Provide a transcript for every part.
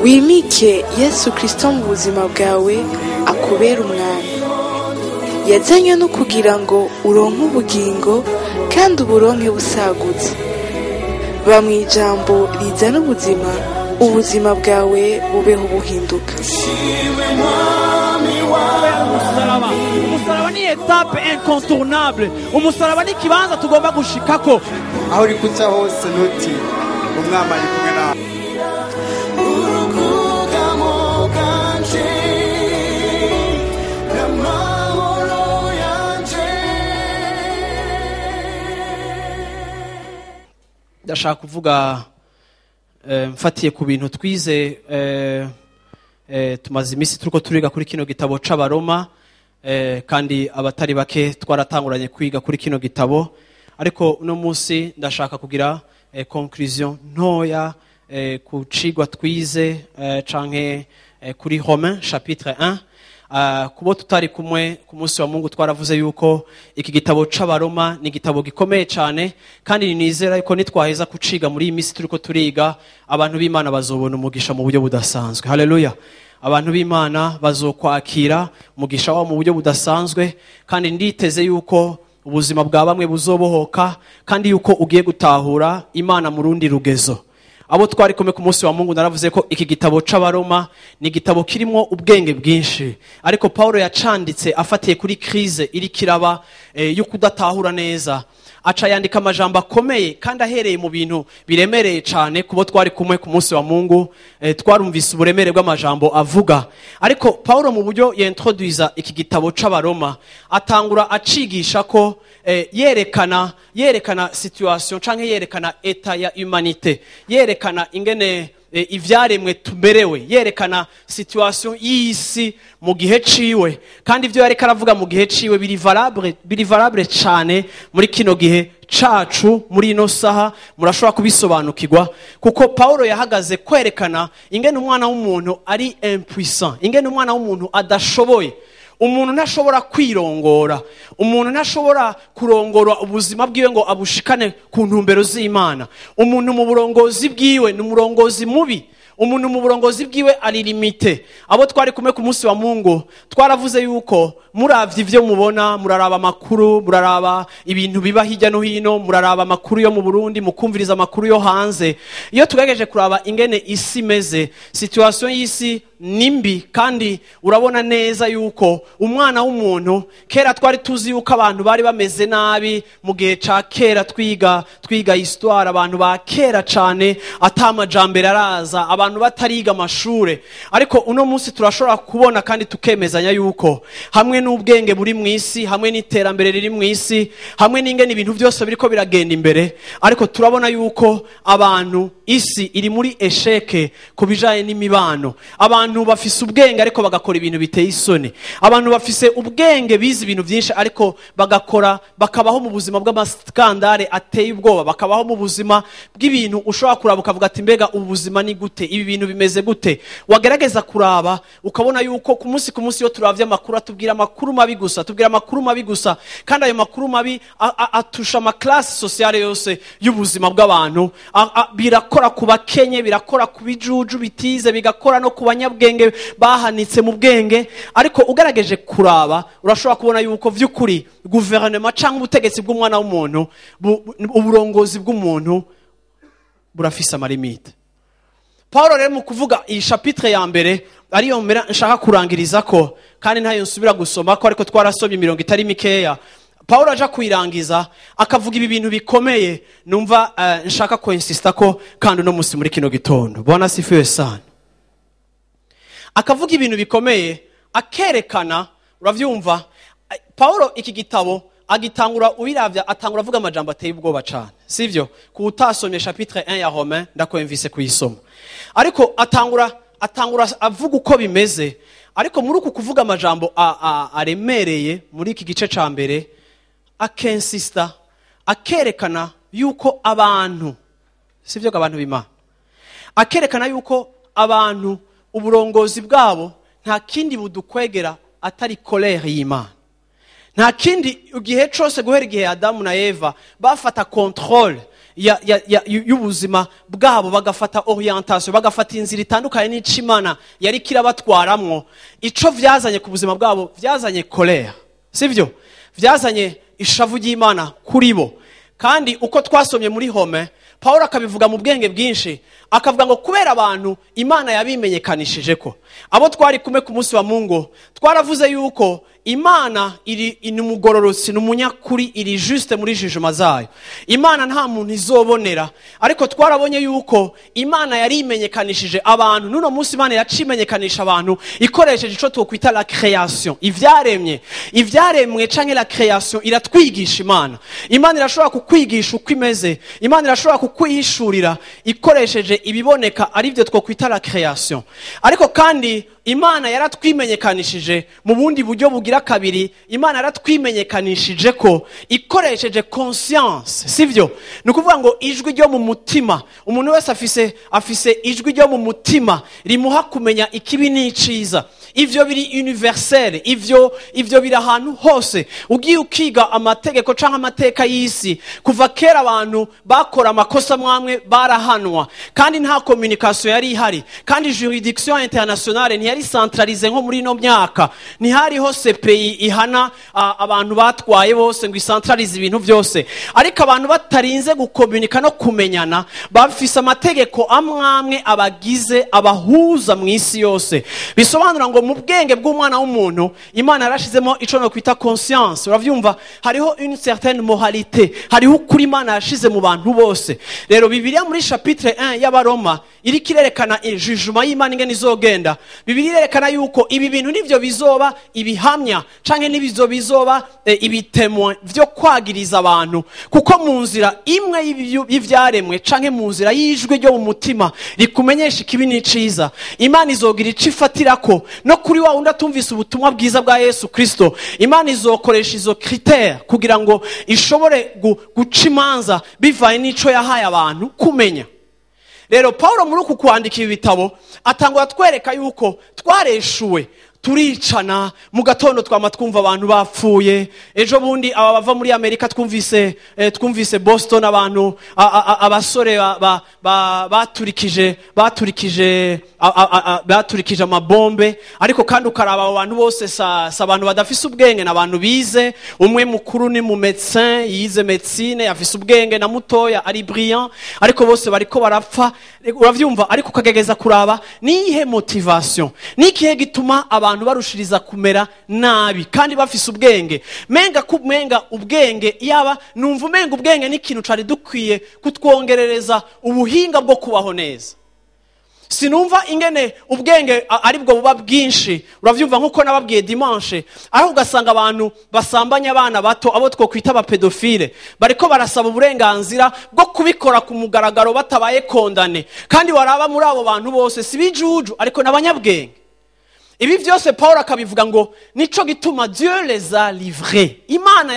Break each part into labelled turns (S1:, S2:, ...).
S1: Wimike Yesu Kristo mu buzima bwawe, akubera umwami. Yazanywe no kugira ngo uronke ubugingo kandi uburonke busagutse. Ba mu ijambo rizana ubuzima, ubuzima bwawe bubeho buhinduka.
S2: Umusaraba, umusaraba ni étape incontournable. Umusaraba ni ikibanza tugomba gushikako.
S3: Aho uri kuca hose, ntutinye, Umwami ari kumwe nawe.
S4: Urukugamo bwanje n'amahoro yanje.
S2: Ndashaka kuvuga mfatiye ku bintu twize. Tumaze iminsi turiko turiga kuri kino gitabo c'Abaroma, kandi abatari bake twaratanguranye kwiga kuri kino gitabo, ariko uno munsi ndashaka kugira conclusion ntoya ku cigwa twize canke kuri Romain chapitre 1. Kubo tutari kumwe ku munsi wa Mungu, twaravuze yuko iki gitabo c'Abaroma ni igitabo gikomeye cyane, kandi nizera yuko nitwaheza kuciga muri iyi minsi turiko turiga, abantu b'Imana bazobona umugisha mu buryo budasanzwe. Haleluya! Abantu b'Imana bazokwakira umugisha wabo mu buryo budasanzwe, kandi nditeze yuko ubuzima bwa bamwe buzobohoka, kandi yuko ugiye gutahura Imana mu rundi rugezo. Abo twari kumwe ku munsi wa Mungu, naravuze ko iki gitabo c'Abaroma ni igitabo kirimo ubwenge bwinshi, ariko Paulo yacanditse afatiye kuri crise iri kiraba yo kudatahura neza, aca yandika amajambo akomeye kandi ahereye mu bintu biremereye cyane. Kubo twari kumwe ku munsi wa Mungu, twarumvise uburemere bw'amajambo avuga. Ariko Paulo, mu buryo yintroduisa iki gitabo c'Abaroma, atangura acigisha ko yerekana situation canke yerekana état ya humanité, yerekana ingene ivyaremwe tumerewe, yerekana situation y'isi mu gihe ciwe. Kandi ivyo yareka aravuga mu gihe ciwe biri valable cane muri kino gihe cacu, muri ino saha. Murashobora kubisobanukirwa, kuko Paulo yahagaze kwerekana ingene umwana w'umuntu ari impuissant, ingene umwana w'umuntu adashoboye. Umuntu ntashobora kwirongora, umuntu ntashobora kurongora ubuzima bwiwe ngo abushikane ku ntumbero z'Imana. Umuntu mu burongozi bwiwe ni umurongozi mubi, umuntu mu burongozi bwiwe ari limité. Abo twari kumwe ku munsi wa Mungu, twaravuze yuko muravye ivyo mubona, muraraba amakuru, muraraba ibintu biba hirya no hino, muraraba amakuru yo mu Burundi, mukumviriza amakuru yo hanze, iyo tugerageje kuraba ingene isi imeze, situation y'isi ni mbi. Kandi urabona neza yuko umwana w'umuntu, kera twari tuzi yuko abantu bari bameze nabi mu gihe ca kera, twiga histoire, abantu ba kera cane, ata amajambere araza, abantu batariga amashure. Ariko uno munsi turashobora kubona kandi tukemezanya yuko hamwe n'ubwenge buri mu isi, hamwe n'iterambere riri mu isi, hamwe n'ingene ibintu byose biriko biragenda imbere, ariko turabona yuko abantu, isi iri muri échec ku bijanye n'imibano. Abantu bafise ubwenge ariko bagakora ibintu biteye isoni. Abantu bafise ubwenge, bize ibintu byinshi, ariko bagakora, bakabaho mu buzima bw'amascandale ateye ubwoba, bakabaho mu buzima bw'ibintu ushobora kuraba ukavuga ati: "Mbega ubu buzima ni gute? Ibi bintu bimeze gute?" Wagerageza kuraba ukabona yuko ku munsi iyo turavye amakuru, atubwira amakuru mabi gusa, atubwira amakuru mabi gusa. Kandi ayo makuru mabi atusha amaclasse sociale yose y'ubuzima bw'abantu. Birakora ku bakenye, birakora ku bijuju bitize, bigakora no ku banyabwenge bahanitse mu bwenge. Ariko ugerageje kuraba, urashobora kubona yuko vy'ukuri guverinoma cyangwa ubutegetsi bw'umwana w'umuntu, uburongozi bw'umuntu burafise amalimite. Paul rero, mu kuvuga iyi chapitre ya mbere, ariyo mbere nshaka kurangiriza ko, kandi ntayo nsubira gusoma ko, ariko twarasomye imirongo itari mikeya. Paul aja kuyirangiza akavuga ibi bintu bikomeye numva nshaka kuinsista ko kandi uno munsi muri kino gitondo. Bwana asifiwe sana. Akavuga ibintu bikomeye, akerekana, uravyumva, Paulo iki gitabo agitangura, ubiravya, atangura avuga amajambo ateye ubwoba cane, sivyo? Ku utasomye chapitre 1 ya Romain, ndakwemvise kuyisoma. Ariko atangura avuga uko bimeze. Ariko muri uku kuvuga amajambo aremereye muri iki gice ca mbere, akensista, akerekana yuko abantu, sivyo, abantu b'Imana, akerekana yuko abantu uburongozi bwabo nta kindi budukwegera atari colère y'Imana, nta kindi. Igihe cose guhera igihe Adamu na Eva bafata contrôle. y'ubuzima bwabo, bagafata orientation, bagafata inzira itandukanye n'icimana yari kirabatwaramwo, ico vyazanye ku buzima bwabo vyazanye colère, sivyo? Vyazanye ishavu ry'Imana kuri bo. Kandi uko twasomye muri Home, Paulo akabivuga mu bwenge bwinshi, akavuga ngo kubera abantu Imana yabimenyekanishije ko abo twari kumwe ku munsi wa Mungu, twaravuze yuko Imana iri inumugororotsi n'umunyakuri, iri juste muri jugement zayo. Imana nta muntu izobonera, ariko twarabonye yuko Imana yari imenyekanishije abantu. Nuno munsi Imana yacimenyekanisha abantu ikoresheje ico twokwita la création, ivyaremye. Ivyaremwe canke la création iratwigisha Imana. Imana irashobora kukwigisha uko imeze, Imana irashobora kukwihishurira ikoresheje ibiboneka, arivyo twokwita la création. Ariko kandi Imana yaratwimenyekanishije mu bundi buryo bugira kabiri. Imana yaratwimenyekanishije ko ikoresheje conscience, sivyo? Ni ukuvuga ngo ijwi ryo mu mutima, umuntu wese afise ijwi ryo mu mutima rimuha kumenya ikibi n'iciza. Ivyo biri universel, ivyo biri ahantu hose. Ugiye ukiga amategeko canke amateka y'isi, kuva kera abantu bakora amakosa mwamwe barahanwa, kandi nta communication yari ihari, kandi juridiction internationale ntiyari centralisée nko muri ino myaka. Ntihariho CPI ihana abantu batwaye bose ngo icentralize ibintu byose. Ariko abantu batarinze gukomunika no kumenyana, bafise amategeko amwamwe abagize abahuza mu isi yose. Bisobanura ngo mu bwenge bw'umwana w'umuntu Imana yarashizemo ico no kwita conscience. Uravyumva, hariho une certaine moralité, hariho ukuri Imana yashize mu bantu bose. Rero Bibiliya muri chapitre 1 y'Abaroma iriko irerekana jugement y'Imana ingene izogenda. Bibiliya irerekana yuko ibi bintu nivyo bizoba ibihamya canke nivyo bizoba ibitemwe vyo kwagiriza abantu, kuko mu nzira imwe y'ivyaremwe canke mu nzira y'ijwi ryo mu mutima rikumenyesha ikibi n'iciza, Imana izogira ico ifatirako. No kuri wa wundi atumvise ubutumwa bwiza bwa Yesu Kristo, Imana izokoresha izo critère kugira ngo ishobore guca imanza bivaye n'ico yahaye abantu kumenya. Rero Paulo muri uku kwandika ibi bitabo atangura atwereka yuko twareshuwe, turicana. Mu gatondo twama twumva abantu bapfuye. Ejo bundi aba bava muri Amerika twumvise Boston abantu abasore baturikije amabombe. Ariko kandi ukaraba abo bantu bose sa abantu badafise ubwenge, n'abantu bize. Umwe mukuru ni mu médecin, yize médecine, afise ubwenge, na mutoya ari brillant, ariko bose bariko barapfa. Uravyumva? Ariko ukagegeza kuraba niyihe motivation, nikihe gituma abantu barushiriza kumera nabi kandi bafise ubwenge. Menga kumenga ubwenge, yaba numva umenga ubwenge ni ikintu cari dukwiye kutwongerereza ubuhinga bwo kubaho neza. Sinumva ingene ubwenge aribwo buba bwinshi. Uravyumva, nkuko nababwiye dimanche, aho ugasanga abantu basambanya abana bato, abo twokwita abapédophile, bariko barasaba uburenganzira bwo kubikora ku mugaragaro batabaye condamnés. Kandi waraba muri abo bantu bose si bijuju, ariko n'abanyabwenge. Ibi vyose Paul akabivuga ngo nico gituma Dieu les a livrés. Imana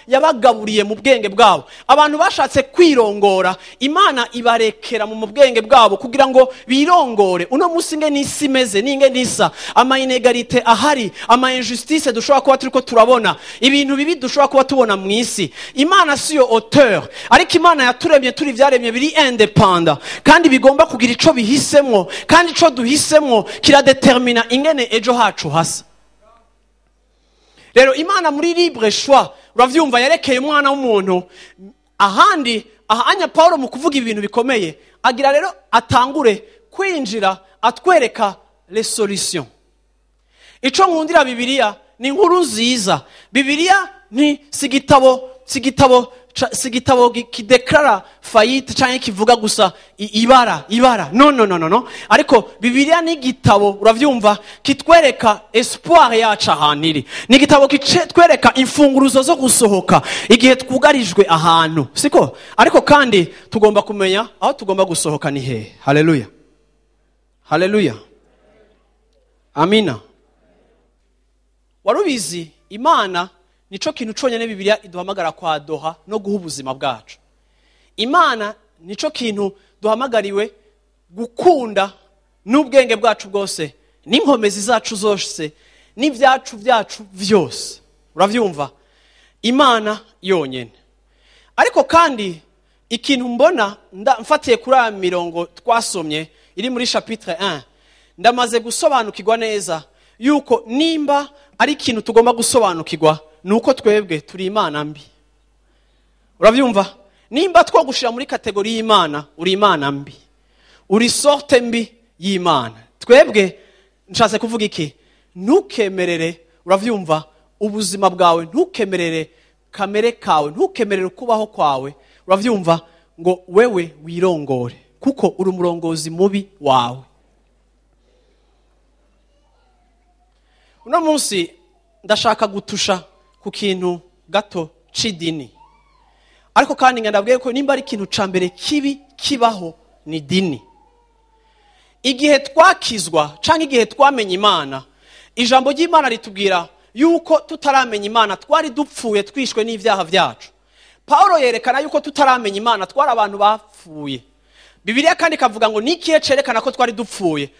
S2: yabagaburiye mu bwenge bwabo. Abantu bashatse kwirongora, Imana ibarekera mu bwenge bwabo kugira ngo birongore. Uno musi nge nisi imeze, ninge nisa, ama inégalité ahari, ama injustice dushobora kuba turiko turabona, ibintu bibi dushobora kuba tubona mu isi, Imana siyo auteur, ariko Imana yaturemye turi ivyaremye biri indépendant, kandi bigomba kugira ico bihisemwo, kandi ico duhisemwo kiradetermina ingene ejo hacu hasa. Rero Imana muri libre choix, uravyumva, yerekeye umwana w'umuntu ahandi ahanya. Paulo mu kuvuga ibintu bikomeye agira rero atangure kwinjira atwereka les solutions. Ico nkundira Bibiliya ni inkuru nziza. Bibiliya ni si igitabo kideklara faillite canke kivuga gusa ibara ibara, no, no, no, no, no. Ariko Bibiliya ni igitabo, uravyumva, kitwereka espoir yacu ahantu iri. Ni igitabo kitwereka imfunguruzo zo gusohoka igihe twugarijwe ahantu, siko? Ariko kandi tugomba kumenya aho tugomba gusohoka ni hehe. Haleluya, haleluya, amina. Warubizi, Imana nico kintu conyene Bibiliya iduhamagara kwadoha no guha ubuzima bwacu. Imana nico kintu duhamagariwe gukunda n'ubwenge bwacu bwose, n'inkomezi zacu zose, n'ibyacu byacu vyose. Uravyumva, Imana yonyene. Ariko kandi Ikintu mbona mfatiye kuri aya mirongo twasomye iri muri chapitre 1, ndamaze gusobanukirwa neza yuko nimba ari ikintu tugomba gusobanukirwa nuko twebwe turi imana mbi. Uravyumva? Nimba twogushira muri kategori y'Imana, uri imana mbi, uri sorte mbi y'Imana. Twebwe nshatse kuvuga iki? Ntukemerere, uravyumva, ubuzima bwawe, ntukemerere kamere kawe, ntukemerere kubaho kwawe, uravyumva, ngo wewe wirongore, kuko uri umurongozi mubi wawe. Uno munsi ndashaka gutusha ku kintu gato c'idini, ariko kandi ndabwiye ko nimba ari ikintu ca mbere kibi kibaho ni dini. Igihe twakizwa canke igihe twamenye Imana, ijambo ry'Imana ritubwira yuko tutaramenya Imana twari dupfuye, twishwe n'ivyaha vyacu. Paulo yerekana yuko tutaramenya Imana twari abantu bapfuye. Bibiliya kandi ikavuga ngo nikiye cerekana ko twari dupfuye?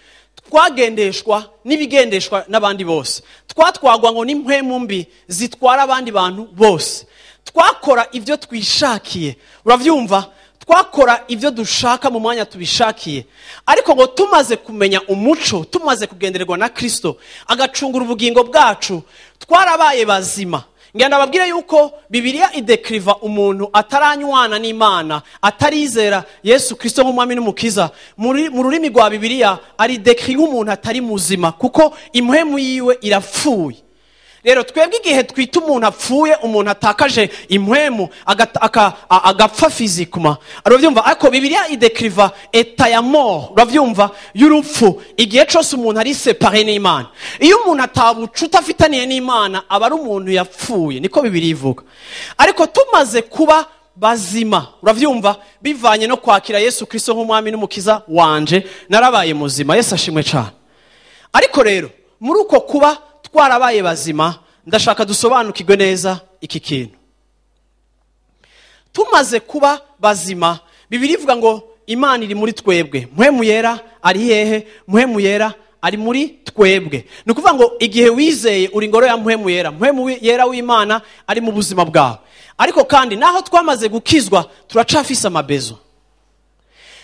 S2: Twagendeshwa n'ibigendeshwa n'abandi bose, twatwagwa ngo n'impwemu mbi zitwara abandi bantu bose, twakora ivyo twishakiye, uravyumva, twakora ivyo dushaka mu mwanya tubishakiye. Ariko ngo tumaze kumenya umuco, tumaze kugendererwa na Kristo agacungura ubugingo bwacu, twarabaye bazima. Ngenda babwire yuko Bibiliya idekriva umuntu ataranywana n'Imana, atarizera Yesu Kristo nk'umwami n'umukiza, mu rurimi rwa Bibiliya ari dekri nk'umuntu atari muzima, kuko impwemu yiwe irapfuye. Rero twebwe igihe twita umuntu apfuye, umuntu atakaje impwemu, agapfa physiquement, uravyumva, ariko Bibiliya idekriva eta ya mort, uravyumva, y'urupfu, igihe cose umuntu ari séparé n'Imana. Iyo umuntu atabucuta afitaniye n'Imana, aba ari umuntu yapfuye, niko Bibiliya ivuga. Ariko tumaze kuba bazima, uravyumva, bivanye no kwakira Yesu Kristo nk'umwami n'umukiza wanje, narabaye muzima. Yesu ashimwe cane. Ariko rero muri uko kuba twarabaye bazima, ndashaka dusobanukirwe neza iki kintu. Tumaze kuba bazima, Bibiliya ivuga ngo Imana iri muri twebwe. Mpwemu yera ari hehe? Mpwemu yera ari muri twebwe. Ni ukuvuga ngo igihe wizeye uri ngoro ya Mpwemu yera, Mpwemu yera w'Imana ari mu buzima bwawe. Ariko kandi naho twamaze gukizwa turacafise amabezo.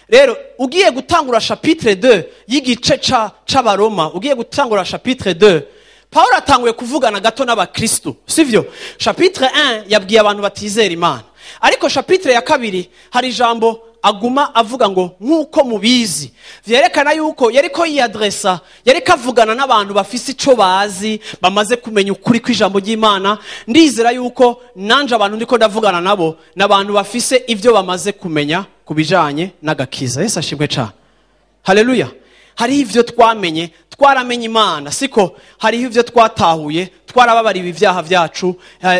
S2: Rero ugiye gutangura chapitre 2 y'igice c'Abaroma, ugiye gutangura chapitre 2, Paulo atanguye kuvugana gato n'abakristo, sivyo? Chapitre 1 yabwiye abantu batizera Imana. Ariko chapitre ya 2 hari ijambo aguma avuga ngo nkuko mubizi, vyerekana yuko yariko yiyadresa, yariko avugana n'abantu bafise ico bazi, bamaze kumenya ukuri kw'ijambo ry'Imana. Ndizera yuko nanje abantu ndiko ndavugana nabo n'abantu bafise ivyo bamaze kumenya kubijanye n'agakiza. Yesu ashimwe cane. Haleluya. Hari ivyo twamenye, twaramenye Imana, siko? Hari ivyo twatahuye, twarababariwe ivyaha vyacu,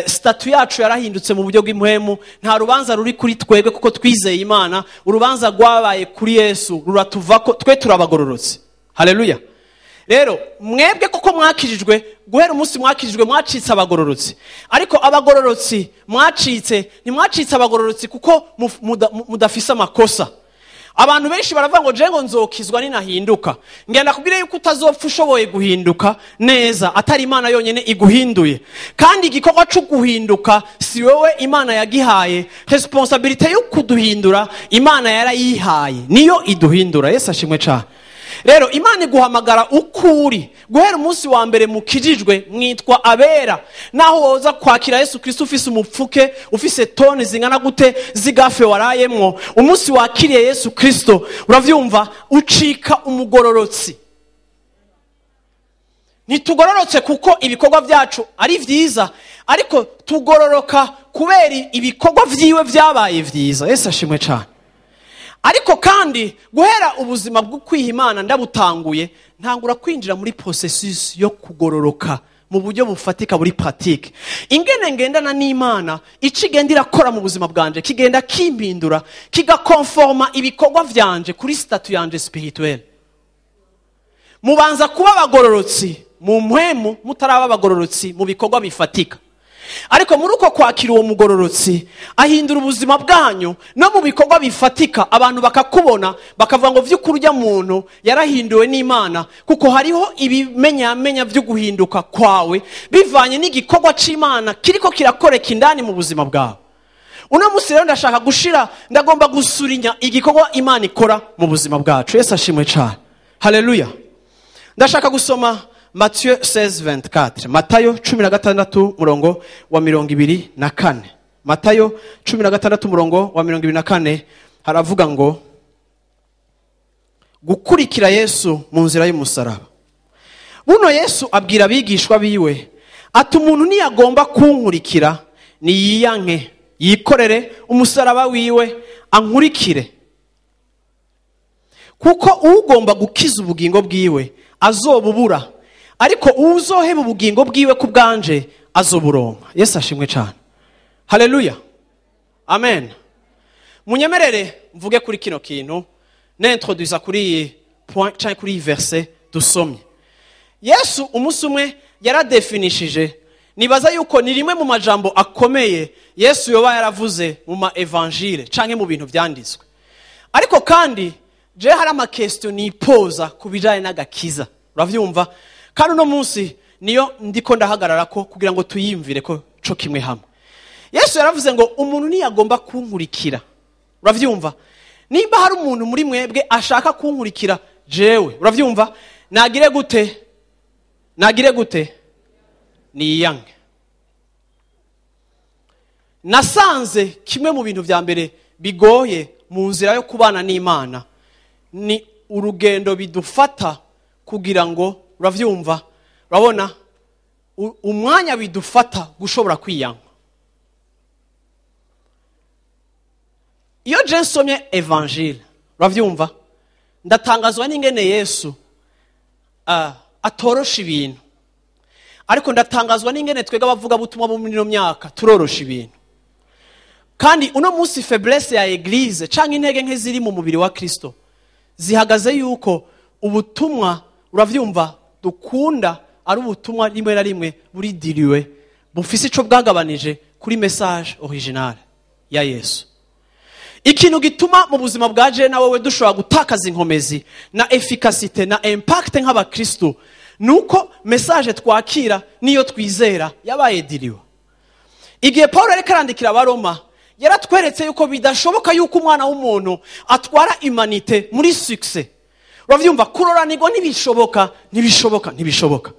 S2: statut yacu yarahindutse mu buryo bw'impwemu, nta rubanza ruri kuri twebwe kuko twizeye Imana, urubanza rwabaye kuri Yesu ruratuvako, twe turabagororotse. Haleluya. Rero mwebwe kuko mwakijijwe, guhera umunsi mwakijijwe mwacitse abagororotsi. Ariko abagororotsi mwacitse, ntimwacitse abagororotsi kuko mudafise amakosa. Abantu benshi baravuga ngo je ngo nzokizwa ninahinduka. Ngenda kubwira yuko utazopfa ushoboye guhinduka neza atari Imana yonyene iguhinduye. Kandi igikorwa cyo guhinduka si wewe Imana yagihaye, responsabilité yo kuduhindura Imana yarayihaye, niyo iduhindura. Yesu ashimwe cyane. Rero Imana iguhamagara ukuri. Guhera umunsi wa mbere mukijijwe mwitwa abera. Naho woza kwakira Yesu Kristo ufise umupfuke, ufise toni zingana gute zigafe warayemwo, umunsi wakiriye Yesu Kristo, uravyumva, ucika umugororotsi. Ntitugororotse kuko ibikorwa vyacu ari vyiza, ariko tugororoka kubera ibikorwa vyiwe vyabaye vyiza. Yesu ashimwe cyane. Ariko kandi guhera ubuzima bwo kwiha Imana ndabutanguye, ntangura kwinjira muri processus yo kugororoka mu buryo bufatika buri pratique. Ingene ngendana n'Imana, icigenda irakora mu buzima bwanje, kigenda kimpindura, kigakonforma ibikorwa vyanje kuri statut yanje spirituelle. Mubanza kuba abagororotsi mu mpwemu, mutaraba abagororotsi mu bikorwa bifatika. Ariko muri uko kwakira uwo mugororotsi ahindura ubuzima bwanyu no mu bikorwa bifatika, abantu bakakubona bakavuga ngo vy'ukuri urya muntu yarahinduwe n'Imana, kuko hariho ibimenyamenya vyo guhinduka kwawe bivanye n'igikorwa c'Imana kiriko kirakoreka indani mu buzima bwawe. Uno munsi rero ndashaka gushira, ndagomba gusurinya igikorwa Imana ikora mu buzima bwacu. Yesu ashimwe cyane, haleluya. Ndashaka gusoma Matthieu 16:24, Matayo 16 murongo wa 24. Matayo 16 murongo wa 24 haravuga ngo gukurikira Yesu mu nzira y'umusaraba. Buno Yesu abwira abigishwa biwe ati umuntu ntiyagomba kunkurikira niyiyanke, yikorere umusaraba wiwe ankurikire, kuko ugomba gukiza ubugingo bwiwe azobubura, ariko uzoheba ubugingo bwiwe ku bwanje azoburonka. Yesu ashimwe cyane, haleluya, amen. Munyemerere mvuge kuri kino kintu nintroduisa kuri iyi point canke kuri iyi verset dusomye. Yesu umunsi umwe yaradefinishije, nibaza yuko ni rimwe mu majambo akomeye Yesu yoba yaravuze mu ma evangile canke mu bintu vyanditswe. Ariko kandi je hari ama question nipoza ku bijanye n'agakiza, uravyumva? Kandi uno munsi niyo ndiko ndahagarara ko kugira ngo tuyimvire ko co kimwe hamwe. Yesu yaravuze ngo umuntu ntiyagomba kunkurikira, uravyumva? Nimba hari umuntu muri mwebwe ashaka kunkurikira jewe, uravyumva? Nagire gute? Nagire gute? Niyange. Nasanze kimwe mu bintu vya mbere bigoye mu nzira yo kubana n'Imana ni urugendo bidufata kugira ngo, uravyumva, urabona umwanya bidufata gushobora kwiyanga. Iyo je nsomye evangile, uravyumva, ndatangazwa n'ingene Yesu atorosha ibintu, ariko ndatangazwa n'ingene twebwe abavuga butumwa bo muri ino myaka turorosha ibintu. Kandi uno munsi faiblesse ya eglise canke intege nke ziri mu mubiri wa Kristo zihagaze yuko ubutumwa, uravyumva, dukunda ari ubutumwa rimwe na rimwe buri diriwe, bufise ico bwagabanije kuri message originale ya Yesu. Ikintu gituma mu buzima bwa je na wewe dushobora gutakaza inkomezi na efficacité na impact nk'abakristo nuko message twakira niyo twizera yabaye diriwe. Igihe Paulo ariko arandikira abaroma yaratweretse yuko bidashoboka yuko umwana w'umuntu atwara humanité muri succès. Uravyumva, kuroranirwa ntibishoboka, ntibishoboka, ntibishoboka.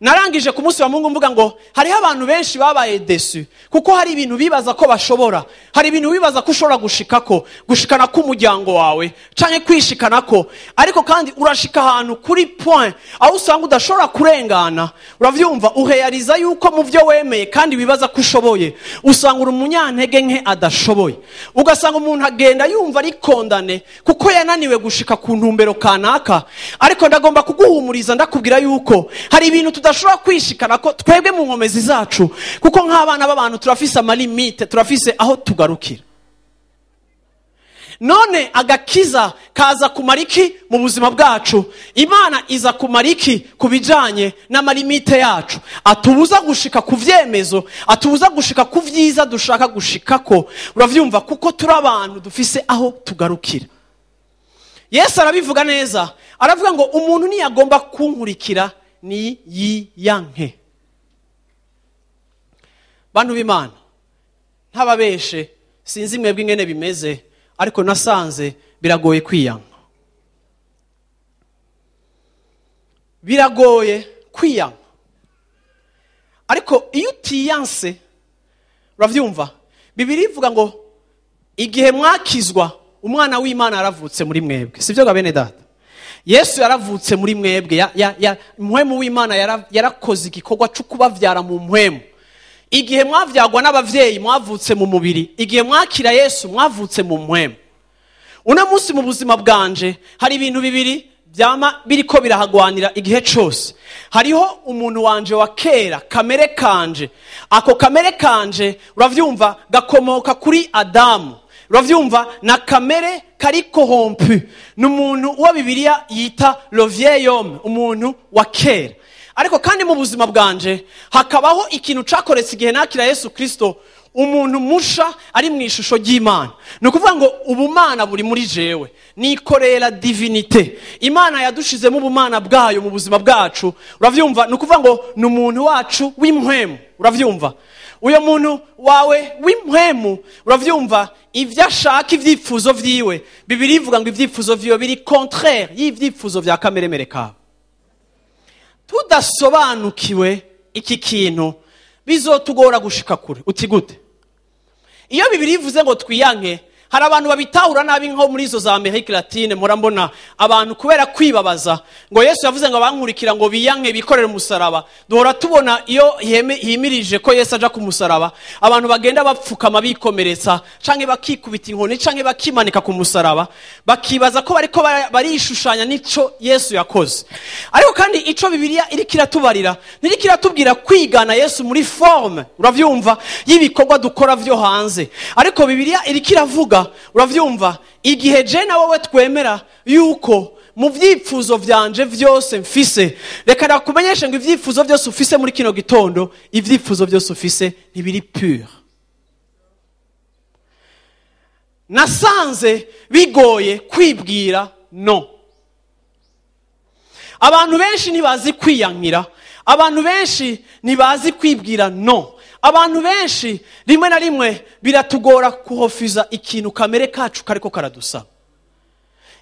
S2: Narangije ku munsi wa Mungu mvuga ngo hariho abantu benshi babaye déçus kuko hari ibintu bibaza ko bashobora, hari ibintu bibaza ko ushobora gushikako, gushikana k'umuryango wawe canke kwishikanako, ariko kandi urashika ahantu kuri point aho usanga udashobora kurengana. Uravyumva, urealiza yuko mu byo wemeye kandi bibaza ko ushoboye usanga uri umunyantege nke adashoboye, ugasanga umuntu agenda yumva ari kondane kuko yananiwe gushika ku ntumbero kanaka. Ariko ndagomba kuguhumuriza ndakubwira yuko hari ibintu tudashobora kwishikana ko twebwe mu nkomezi zacu, kuko nk'abana b'abantu turafise amalimite, turafise aho tugarukira. None agakiza kaza kumara iki mu buzima bwacu? Imana iza kumara iki ku bijanye n'amalimite yacu? Atubuza gushika ku vyemezo, atubuza gushika ku vyiza dushaka gushikako, uravyumva, kuko turi abantu dufise aho tugarukira. Yesu arabivuga neza, aravuga ngo umuntu ntiyagomba kunkurikira ni yiyanke. Bantu b'Imana, ntababeshe, sinzi mwebwe ingene bimeze, ariko nasanze biragoye kwiyanga. Biragoye kwiyanga. Ariko iyo utiyanse, uravyumva, Bibiliya ivuga ngo igihe mwakizwa umwana w'Imana yaravutse muri mwebwe. Sivyo ga bene data? Yesu yaravutse muri mwebwe, mpwemu w'Imana yarakoze igikorwa cyo kubavyara mu mpwemu. Igihe mwavyagwa n'abavyeyi mwavutse mu mubiri, igihe mwakira Yesu mwavutse mu mpwemu. Uno munsi mu buzima bwanje hari ibintu bibiri byama biriko birahagwanira igihe cose. Hariho umuntu wanje wa kera, kamere kanje. Ako kamere kanje, uravyumva, gakomoka kuri Adamu. Uravyumva, na kamere kari corrompu. Ni umuntu uwo Bibiliya yita le vieil homme, umuntu wa kera. Ariko kandi mu buzima bwanje hakabaho ikintu cakoretse igihe nakira Yesu Kristo, Umuntu musha ari mu ishusho ry'Imana. Ni ukuvuga ngo ubumana buri muri jewe, nikorera divinité. Imana yadushizemo ubumana bwayo mu buzima bwacu. Uravyumva? Ni ukuvuga ngo ni umuntu wacu w'impwemu. Uravyumva? Uyo muntu wawe w'impwemu, uravyumva, ivyo ashaka, ivyifuzo vyiwe, Bibiliya ivuga ngo ivyifuzo vyiwe biri contraire y'ivyifuzo vya kameremere kawe. Tudasobanukiwe iki kintu bizotugora gushika kure. Uti gute? Iyo Bibiliya ivuze ngo twiyanke, hari abantu babitahura nabi, nko muri izo za Amerika Latine murambona abantu kubera kwibabaza ngo Yesu yavuze ngo abankurikira ngo biyanke bikorere umusaraba. Duhora tubona iyo himirije ko Yesu aja ku musaraba, abantu bagenda bapfukama bikomeretsa, canke bakikubita inkoni, canke bakimanika ku musaraba, bakibaza ko bariko barishushanya n'ico Yesu yakoze. Ariko kandi ico Bibiliya iriko iratubarira, ntiriko iratubwira kwigana Yesu muri forme, uravyumva, y'ibikorwa dukora vyo hanze. Ariko Bibiliya iriko iravuga, uravyumva, igihe je na wowe twemera yuko mu vyifuzo vyanje vyose mfise, reka ndakumenyeshe ngo ivyifuzo vyose ufise muri kino gitondo, ivyifuzo vyose ufise ntibiri pure. Nasanze bigoye kwibwira no. Abantu benshi ntibazi kwiyankira, abantu benshi ntibazi kwibwira no. Abantu benshi rimwe na rimwe biratugora kuhofiza ikintu kamere kacu kariko karadusaba.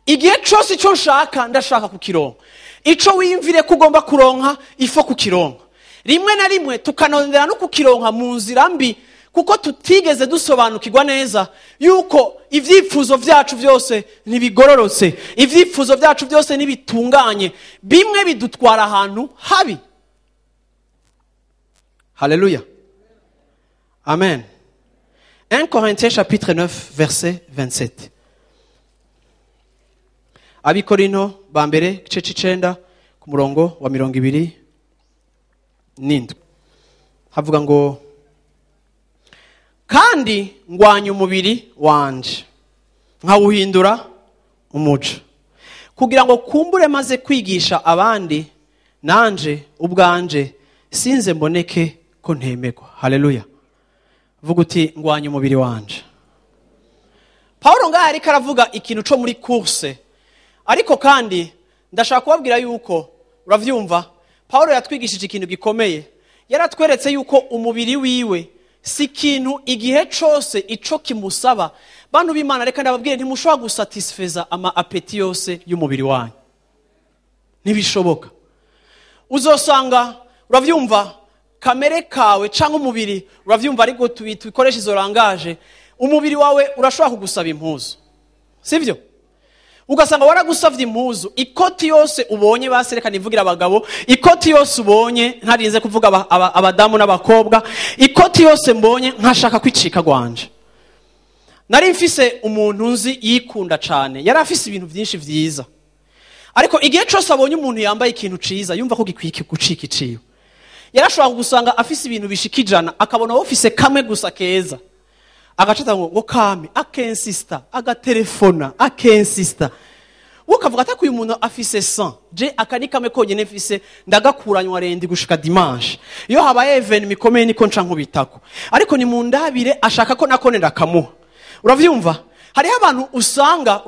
S2: Igihe cose ico nshaka ndashaka kukironka, ico wiyumvire ko ugomba kuronka ifo kukironka. Rimwe na rimwe tukanondera no kukironka mu nzira mbi, kuko tutigeze dusobanukirwa neza yuko ivyifuzo vyacu vyose ntibigororotse, ivyifuzo vyacu vyose ntibitunganye, bimwe bidutwara ahantu habi. Haleluya, amen. 1 Corinthiens chapitre 9 verset 27. Abikorinto ba mbere igice c'icenda ku murongo wa 27 havuga ngo kandi ngwanya umubiri wanje nkawuhindura umuja, kugira ngo kumbure maze kwigisha abandi, nanje ubwanje sinze mboneke ko ntemegwa. Haleluya. Vuga uti ngwanya umubiri wanje. Paulo ngaha ariko aravuga ikintu co muri course, ariko kandi ndashaka kubabwira yuko, uravyumva, Paulo yatwigishije ikintu gikomeye. Yaratweretse yuko umubiri wiwe si ikintu igihe cose ico kimusaba. Bantu b'Imana, reka ndababwire, ntimushobora gusatisfeza ama appétit yose y'umubiri wanyu, ntibishoboka. Uzosanga, uravyumva, kamere kawe canke umubiri, uravyumva, ariko tubikoresha izo langage, umubiri wawe urashobora kugusaba impuzu, sivyo? Ugasanga waragusavye impuzu, ikoti yose ubonye, baserekana ivugira abagabo, ikoti yose ubonye, ntarinze kuvuga abadamu n'abakobwa, ikoti yose mbonye nkashaka kwicika gwanje. Nari mfise umuntu nzi yikunda cane, yari afise ibintu vyinshi vyiza, ariko igihe cose abonye umuntu yambaye ikintu ciza yumva ko gikwiye gucika iciwe. Yarashobora gusanga afise ibintu bishika 100, akabona wowe ufise kamwe gusa keza, agacata ngo kame, akensista, agatelefona, akensista. Ukavuga ati uyu muntu afise 100, je aka ni kamwe konyene mfise, ndagakuranywa rendi gushika dimanche. Iyo habaye événement ikomeye niko nca nkubitako, ariko ni mundabire ashaka ko nakone ndakamuha. Uravyumva? Hariho abantu usanga,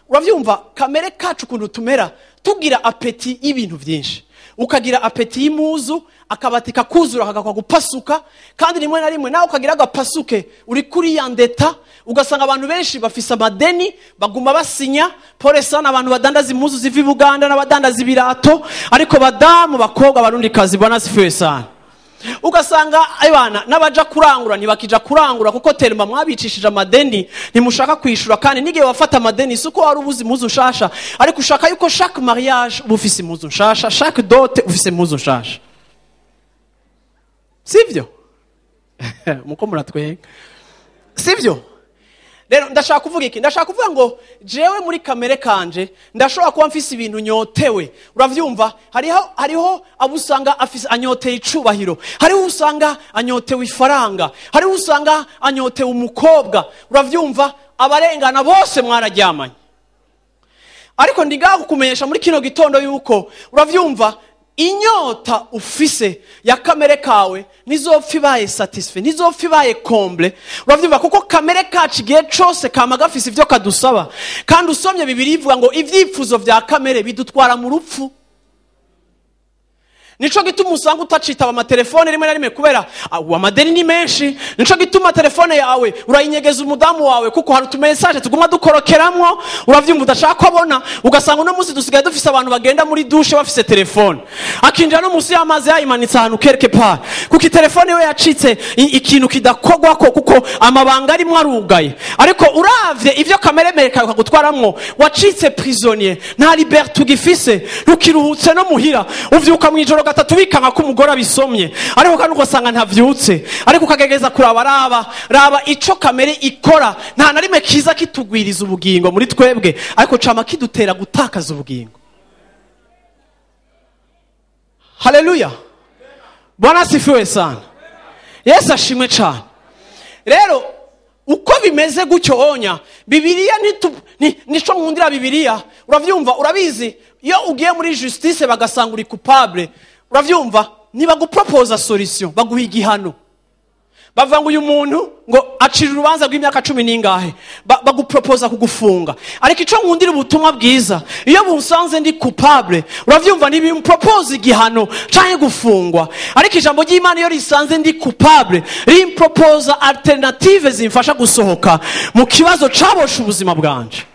S2: uravyumva, kamere kacu ukuntu tumera, tugira appétit y'ibintu vyinshi. Ukagira appétit y'impuzu, akabati kakuzura kagakwa gupasuka, kandi rimwe na rimwe nawe ukagira agapasuke uri kuri yandeta. Ugasanga abantu benshi bafise amadeni baguma basinya. Pole sana abantu badandaza impuzu ziva i Buganda n'abadandaza ibirato, ariko badamu, bakobwa, barundi kazi, bwana sifiwe sana. Ugasanga abana n'abaja kurangura ntibakija kurangura kuko terima mwabicishije amadeni, ntimushaka kwishura. Kandi n'igihe wafata amadeni si uko wari ubuze impuzu nshasha, ariko ushaka yuko chaque mariage uba ufise impuzu nshasha, chaque dot ufise impuzu nshasha, sivyo? Muko muratwenga, sivyo? Rero ndashaka kuvuga iki? Ndashaka kuvuga ngo jewe muri kamere kanje ndashobora kuba mfise ibintu nyotewe. Uravyumva? Hariho abo usanga afise anyoteye icubahiro, hariho usanga anyotewe ifaranga, hariho usanga anyotewe umukobwa. Uravyumva? Abarengana bose mwararyamanye. Ariko ndi ngaho kukumenyesha muri kino gitondo yuko, uravyumva, Inyota ufise ya kamere kawe ntizopfa ibaye satisfait, ntizopfa ibaye comblé. Uravyumva, kuko kamere kacu igihe cose kama gafise ivyo kadusaba. Kandi usomye Bibiliya ivuga ngo ivyifuzo vya kamere bidutwara mu rupfu. Nico gituma usanga utacitaba amatelefone rimwe na rimwe kubera amadeni ni menshi. Nico gituma telefone yawe urayinyegeza umudamu wawe, kuko hari utumessage tuguma dukorokeramwo, uravyumva, udashaka ko abona. Ugasanga uno munsi dusigaye dufise abantu bagenda muri douche bafise telefone, akinjira no munsi y'amazi yayimanitse ahantu quelque part, kuko itelefone we yacitse ikintu kidakogwako, kuko amabanga arimwo arugaye. Ariko uravye ivyo kamere kawe kagutwaramwo, wacitse prisonnier, nta liberté ugifise, ntukiruhutse no muhira. Uvyuka mw'ijoro gatatu wikanga ko umugore abisomye, ariko kandi ugasanga ntavyutse, ariko ukagerageza kuraba. Raba, raba ico kamere ikora. Nta na rimwe kiza kitugwiriza ubugingo muri twebwe, ariko cama kidutera gutakaza ubugingo. Haleluya, Bwana asifiwe sana, Yesu ashimwe cyane. Rero uko bimeze gutyo onya, Bibiliya nico nkundira Bibiliya. Uravyumva, urabizi, iyo ugiye muri justice bagasanga uri coupable, uravyumva, nibaguproposa solution, baguha igihano. Bavuga ngo uyu muntu ngo acira urubanza rw'imyaka 10 n'ingahe, baguproposa kugufunga. Ariko ico nkundira ubutumwa bwiza, iyo bunsanze ndi coupable, uravyumva, ntibimpropose igihano canke gufungwa, ariko ijambo ry'Imana iyo risanze ndi coupable rimproposa alternative zimfasha gusohoka mu kibazo caboshe ubuzima bwanje.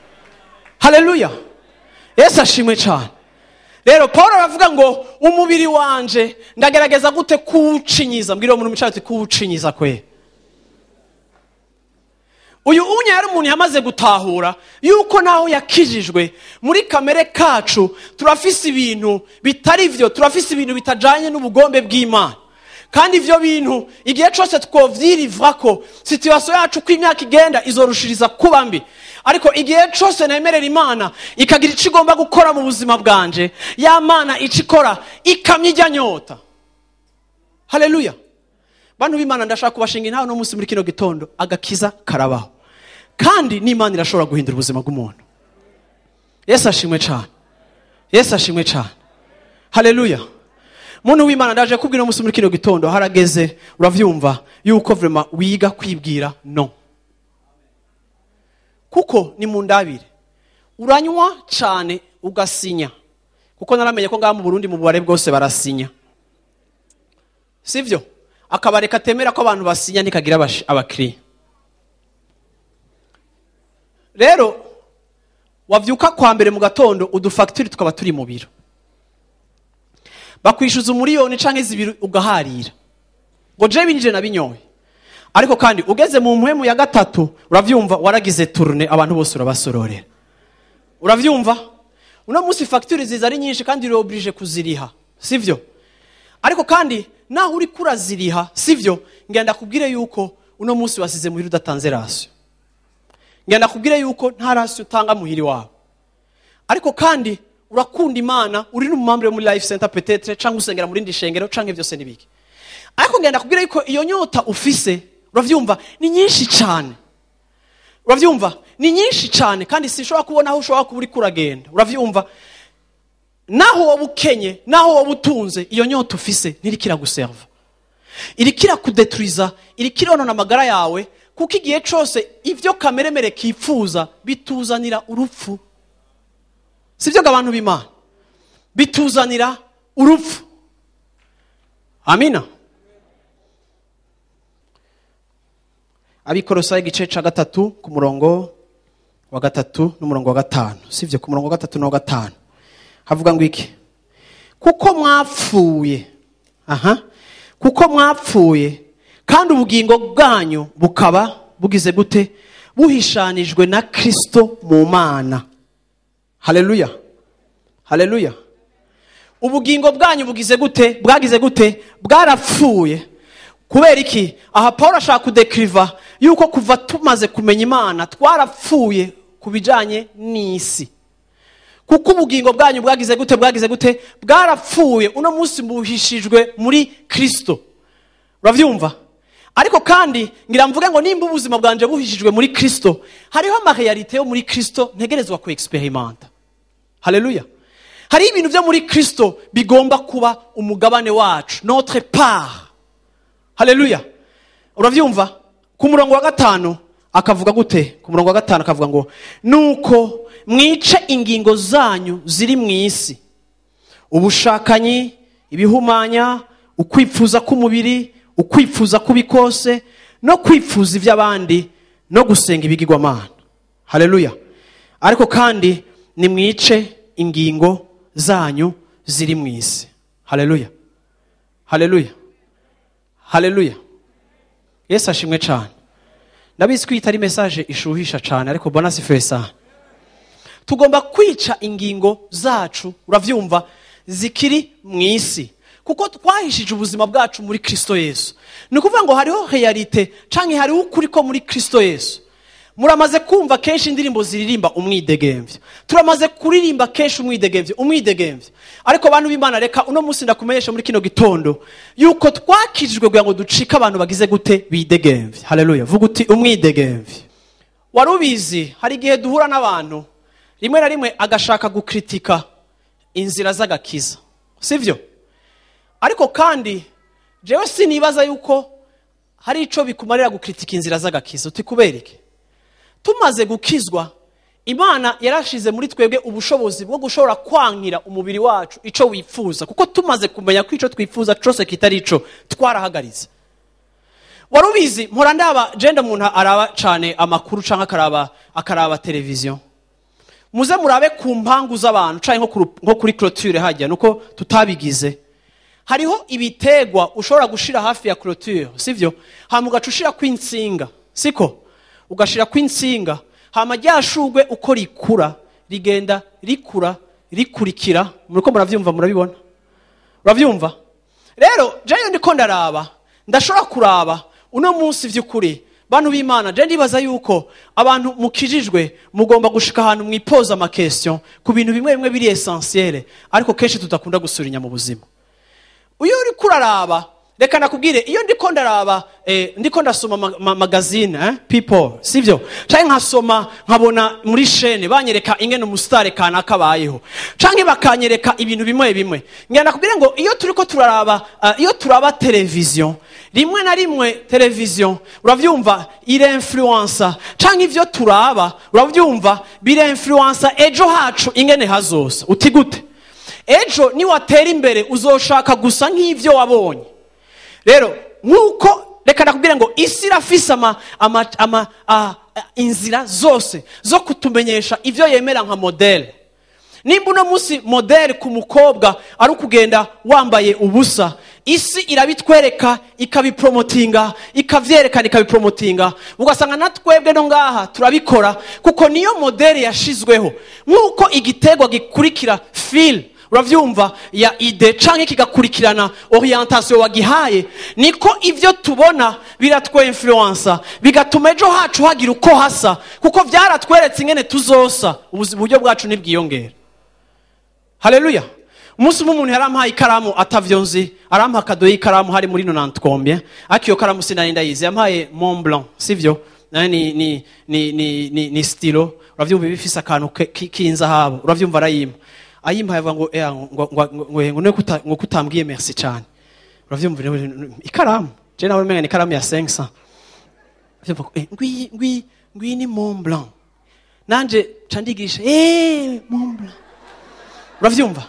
S2: Haleluya, Yesu ashimwe cyane. Rero Paul aravuga ngo umubiri wanje ndagerageza gute kuwucinyiza. Mbwira uwo muntu mwicaye ati kuwucinyiza kwe. Uyu unya yari umuntu yamaze gutahura yuko naho yakijijwe, muri kamere kacu turafise ibintu bitari vyo, turafise ibintu bitajanye n'ubugombe bw'Imana. Kandi ivyo bintu igihe cose twovyirivra ko situation yacu uko imyaka igenda izorushiriza kuba mbi. Ariko igihe cose nemerera Imana ikagira ico igomba gukora mu buzima bwanje, ya Mana ico ikora ikamya ijya nyota. Haleluya. Bantu b'Imana, ndashaka kubashinga intaho no munsi muri kino gitondo: agakiza karabaho, kandi n'Imana irashobora guhindura ubuzima bw'umuntu. Yesu ashimwe cyane, Yesu ashimwe cyane. Haleluya. Muntu w'Imana, ndaje kubwira umunsi muri kino gitondo, harageze, uravyumva, yuko vraiment wiga kwibwira no. Kuko ni mu ndabire, uranywa cyane ugasinya, kuko naramenye ko ngaha mu Burundi mu bubare bwose barasinya, sivyo? Akabare katemera ko abantu basinya ntikagira abakiriya. Rero wavyuka kwa mbere mu gatondo, udufacture tukaba turi mu biro, bakwishyuza 1 miliyoni canke 2 ugaharira ngo je binjire nabinyoye. Ariko kandi ugeze mu mpwemu ya gatatu, uravyumva, waragize tournée, abantu bose urabasororera. Uravyumva, uno munsi facture ziza ari nyinshi kandi uri obligé kuziriha, sivyo? Ariko kandi naho uri kuraziriha, sivyo, ngenda kubwire yuko uno munsi wasize muhira udatanze ration. Ngenda kubwire yuko nta ration utanga muhiri wawe. Ariko kandi urakunda Imana, uri n'umumembre wo muri Life Center peut-être, cyangwa usengera muri ndi shengero, canke byose nibiki. Ariko ngenda kubwira yuko iyo nyota ufise, uravyumva, ni nyinshi cyane. Uravyumva, ni nyinshi cyane, kandi sinshobora kubona aho ushobora kuba uri kuragenda. Uravyumva, naho woba ukenye, naho woba utunze, iyo nyota ufise ntiriko iraguserva, iriko irakudetruiza, iriko ironona amagara yawe, kuko igihe cose ivyo kameremere kipfuza bituzanira urupfu. Sivyo ngo abantu b'Imana? Bituzanira urupfu. Amina. Abikorosayi igice ca 3 ku murongo wa 3 n'umurongo wa 5, sivyo? Ku murongo wa 3 n'uwa 5 havuga ngo iki? Kuko mwapfuye, aha, kuko mwapfuye kandi ubugingo bwanyu bukaba bugize gute? Buhishanijwe na Kristo mu Mana. Haleluya, haleluya. Ubugingo bwanyu bugize gute? Bwagize gute? Bwarapfuye. Kubera iki? Aha Paul ashaka kudekriva yuko kuva tumaze kumenya Imana twarapfuye ku bijanye n'isi. Kuko ubugingo bwanyu bwagize gute? Bwagize gute? Bwarapfuye. Uno munsi buhishijwe muri Kristo. Uravyumva? Ariko kandi ngira mvuge ngo nimba ubuzima bwanje buhishijwe muri Kristo, hariho amaréalité yo muri Kristo ntegerezwa ku experimenta. Haleluya. Hari ibintu byo muri Kristo bigomba kuba umugabane wacu, notre part. Haleluya. Uravyumva? Ku murongo wa 5 akavuga gute? Ku murongo wa 5 akavuga ngo nuko mwice ingingo zanyu ziri mu isi, ubushakanyi, ibihumanya, ukwipfuza k'umubiri, ukwipfuza k'ubikose, no kwipfuza iby'abandi, no gusenga ibigirwamana. Haleluya. Ariko kandi nimwice ingingo zanyu ziri mu isi. Haleluya. Haleluya. Haleluya. Yesu ashimwe cyane. Ndabizi ko itari message ishuhisha cyane, ariko bona sifiwe sana. Tugomba kwica ingingo zacu, uravyumva, zikiri mu isi, kuko twahishije ubuzima bwacu muri Kristo Yesu. Ni ukuvuga ngo hariho realite canke hariho ukuri ko muri Kristo Yesu. Muramaze kumva kenshi indirimbo ziririmba umwidegemvyo. Turamaze kuririmba kenshi umwidegemvyo, umwidegemvyo. Ariko abantu b'Imana, reka uno munsi ndakumenyesha muri kino gitondo yuko twakijijwe kugira ngo ducike abantu bagize gute bidegemvye. Haleluya. Vuga uti umwidegemvyo. Warubizi, hari igihe duhura n'abantu rimwe na rimwe agashaka gukritika inzira z'agakiza, sivyo? Ariko kandi jewe sinibaza yuko hari ico bikumarira gukritika inzira z'agakiza. Uti kubera iki? Tumaze gukizwa, Imana yarashize muri twebwe ubushobozi bwo gushobora kwankira umubiri wacu ico wifuza, kuko tumaze kumenya ko ico twifuza cose kitari ico twarahagaritse. Warubizi, mpora ndaba jenda umuntu araba cane amakuru canke akaraba televiziyo. Muze murabe ku mpangu z'abantu canke nko kuri clôture hajya, nuko tutabigize. Hariho ibitegwa ushobora gushira hafi ya clôture, sivyo? Hama ugaca ushira kw'intsinga, siko? Ugashira kw'intsinga, hama ryashugwe uko rikura, rigenda rikura rikurikira. Muriko muravyumva, murabibona? Uravyumva? Rero jewe ndiko ndaraba, ndashobora kuraba uno munsi vy'ukuri bantu b'Imana, je ndibaza yuko abantu mukijijwe mugomba gushika ahantu mwipoza ama question ku bintu bimwe bimwe biri essentiel, ariko kenshi tudakunda gusurinya mu buzima. Uyo uri kuraraba, reka nakubwire, iyo ndiko ndaraba, ndiko ndasoma magazine, People, sivyo? Canke nkasoma nkabona muri chaîne banyereka ingene umustar kanaka bayeho, canke bakanyereka ibintu bimwe bimwe. Ngira nakubwire ngo iyo turiko turaraba, iyo turaba television, rimwe na rimwe television, uravyumva, irinfluensa, canke ivyo turaba, uravyumva, birinfluensa ejo hacu ingene hazosa. Uti gute? Ejo ni watera imbere uzoshaka gusa nk'ivyo wabonye. Rero nkuko reka nakubwire ngo isi irafise inzira zose zo kutumenyesha ivyo yemera nka modele. Nimba uno munsi modele ku mukobwa ari ukugenda wambaye ubusa, isi irabitwereka, ikabipromotinga, ikavyerekana, ikabipromotinga. Ugasanga natwebwe no ngaha turabikora kuko niyo modele yashizweho. Nkuko igitegwa gikurikira fil, uravyumva, ya ide canke kigakurikirana orientation wagihaye, niko ivyo tubona biratwe influencer, bigatuma ejo hacu hagira uko hasa, kuko vyaratweretse ingene tuzosa, uburyo bwacu nibwiyongera. Haleluya. Umunsi umwe umuntu yarampaye ikaramu atavyo nzi, arampa kado y'ikaramu hari muri nonante combien, ariko iyo karamu sinari ndayizi, yampaye Mont Blanc, sivyo? Nayo ni stylo, uravyumva ibifise akantu k'inzahabu, uravyumva arayimpa. Ayimpa yavuga ngo, ngo, ngo, ngo, ngo, ngo kutambwiye merci cyane. Uravyumva ikaramu, je nawe umenga ni ikaramu ya 500. Uravyumva ko, ngwi, ngwi, ngwi ni Mont Blanc. Nanje ca ndigisha, Mont Blanc. Uravyumva?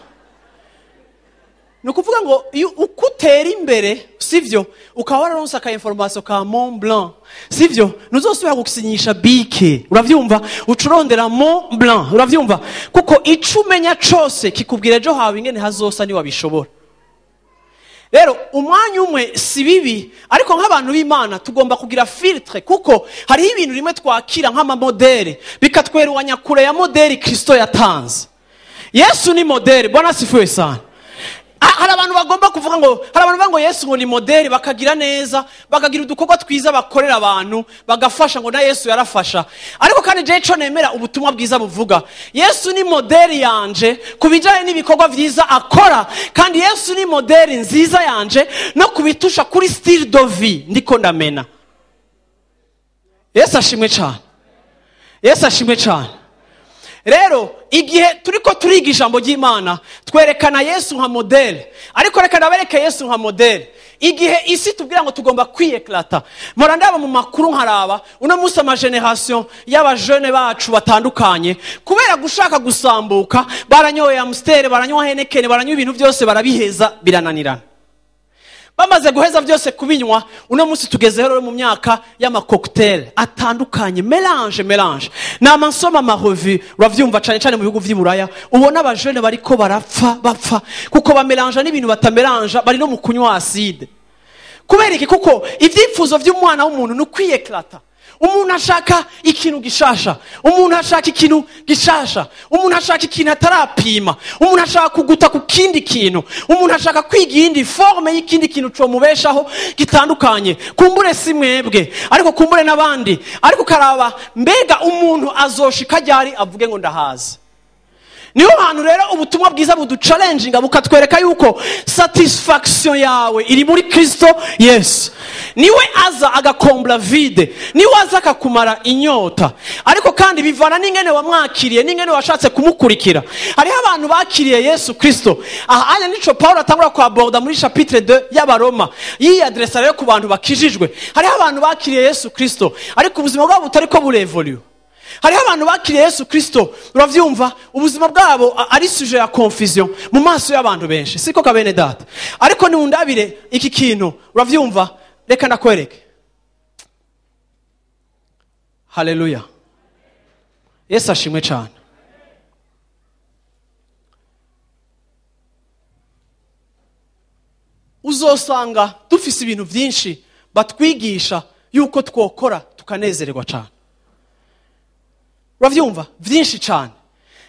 S2: Ni ukuvuga ngo iyo uko utera imbere, sivyo, ukaba wararonse aka information ka Mont Blanc, sivyo, ntuzosubira gusinyisha bike. Uravyumva? Ucurondera Mont Blanc, uravyumva? Kuko ico umenya cose kikubwira ejo hawe ingene hazosa ni wabishobora. Rero umwanya umwe si bibi, ariko nk'abantu b'Imana tugomba kugira filtre, kuko hariho ibintu rimwe twakira nk'amamodere bikatwerwanya kure ya modeli Kristo yatanze. Yesu ni modeli, Bwana asifiwe sana. Hari abantu bagomba kuvuga ngo, hari abantu bavuga ngo Yesu ngo ni modeli, bakagira neza, bakagira udukorwa twiza bakorera abantu, bagafasha ngo na Yesu yarafasha. Ariko kandi je ico nemera ubutumwa bwiza buvuga, Yesu ni modeli yanje kubijanye n'ibikorwa vyiza akora, kandi Yesu ni modeli nziza yanje no kubitusha kuri style de vie ndiko ndamena. Yesu ashimwe cyane. Yesu ashimwe cyane. Rero igihe turiko turiga ijambo ry'Imana twerekana Yesu nka modèle, ariko reka nabereke Yesu nka modèle. Igihe isi tubwira ngo tugomba kwiyeklata, mpora ndaba mu makuru nkaraba uno munsi ama generation y'abajene bacu batandukanye, kubera gushaka gusambuka baranyoye Amstel, baranywa Heineken, baranywa ibintu byose barabiheza birananirana. Bamaze guheza byose kubinywa, uno munsi tugeze rero mu myaka y'ama cocktail atandukanye, mélange. Nama nsoma ama revue, uravyumva cane cane mu bihugu vy'i Buraya, ubona abajene bariko barapfa bapfa kuko bamelanja n'ibintu batamelanja, bari no mu kunywa acide. Kubera iki? Kuko ivyifuzo vy'umwana w'umuntu ni ukwiyeklata. Umuntu ashaka ikintu gishasha, umuntu ashaka ikintu gishasha, umuntu ashaka ikintu atarapima, umuntu ashaka kuguta ku kindi kintu, umuntu ashaka kwiga iyindi forme y'ikindi kintu comubeshaho gitandukanye. Kumbure si mwebwe, ariko kumbure n'abandi. Ariko ukaraba mbega umuntu azoshika ryari avuge ngo ndahaza. Niho hantu rero ubutumwa bwiza buduchallenginga, bukatwereka yuko satisfaction yawe iri muri Kristo Yesu. Niwe aza agakombla vide, niwe aza akakumara inyota. Ariko kandi bivana n'ingene wamwakiriye, n'ingene washatse kumukurikira. Hariho abantu bakiriye Yesu Kristo. Aha anya nico Paulo atangura kwaborda muri chapitre 2 y'Abaroma, yiyadresa rero ku bantu bakijijwe. Hariho abantu bakiriye Yesu Kristo, ariko ubuzima bwabo butariko burevoluye. Hariho abantu bakiriye Yesu Kristo, uravyumva, ubuzima bwabo ari sujet ya confusion mu maso y'abantu benshi. Siko ka bene data? Ariko niundabire iki kintu, uravyumva, reka ndakwereke. Haleluya. Yesu ashimwe cyane. Uzosanga dufise ibintu byinshi batwigisha yuko twokora tukanezererwa cyane. Uravyumva, vyinshi cyane.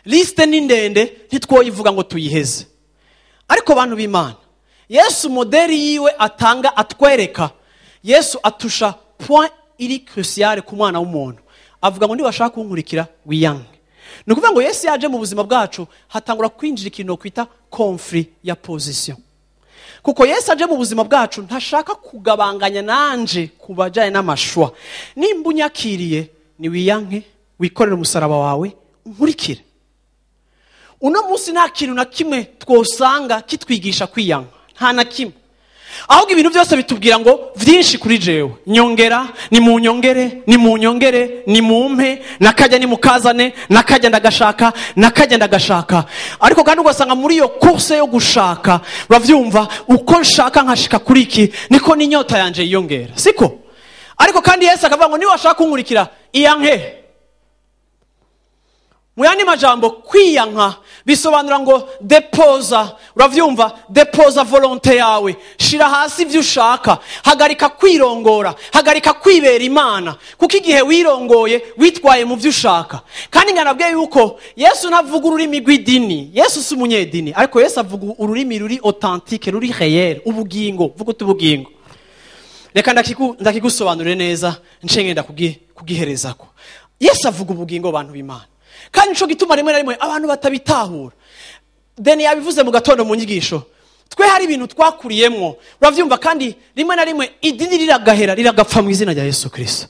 S2: Liste ni ndende, ntitwoyivuga ngo tuyiheze. Ariko bantu b'Imana, Yesu modèle yiwe atanga atwereka, Yesu atusha point iri crucial ku mwana w'umuntu. Avuga ngo niba washaka kunkurikira wiyange. Ni ukuvuga ngo Yesu yaje mu buzima bwacu hatangura kwinjira ikintu kwita conflit ya position. Kuko Yesu aje mu buzima bwacu ntashaka kugabanganya nanje kubajanye n'amashwa. Nimba unyakiriye ni wiyanke, wikorere umusaraba wawe unkurikire. Uno munsi nta kintu na kimwe twosanga kitwigisha kwiyanka, nta na kimwe. Ahubwo ibintu byose bitubwira ngo vyinshi kuri jewe, nyongera, ni munyongere, ni munyongere, ni mumpe, nakajya ni mukazane, nakajya ndagashaka, nakajya ndagashaka. Ariko kandi ugasanga muri iyo course yo gushaka, uravyumva, uko nshaka nkashika kuri iki, niko n'inyota yanje yiyongera, siko? Ariko kandi Yesu akavuga ngo niba washaka kunkurikira iyanke. Mu yandi majambo, kwiyanka bisobanura ngo depoza, uravyumva, depoza volonté yawe, shira hasi ivyo ushaka, hagarika kwirongora, hagarika kwibera Imana, kuko igihe wirongoye witwaye mu vyo ushaka. Kandi nganabwiye yuko Yesu ntavuga ururimi rw'idini, Yesu si umunyedini, ariko Yesu avuga ururimi ruri authentique, ruri réel, ubugingo, vuga uti ubugingo. Reka ndakigusobanurire neza, nce ngenda kugiherezako. Yesu avuga ubugingo bantu b'Imana. Kandi nico gituma rimwe na rimwe abantu batabitahura. Deni yabivuze mu gatondo mu nyigisho. Twe hari ibintu twakuriyemwo, uravyumva, kandi rimwe na rimwe idini riragahera, riragapfa mu izina rya Yesu Kristo.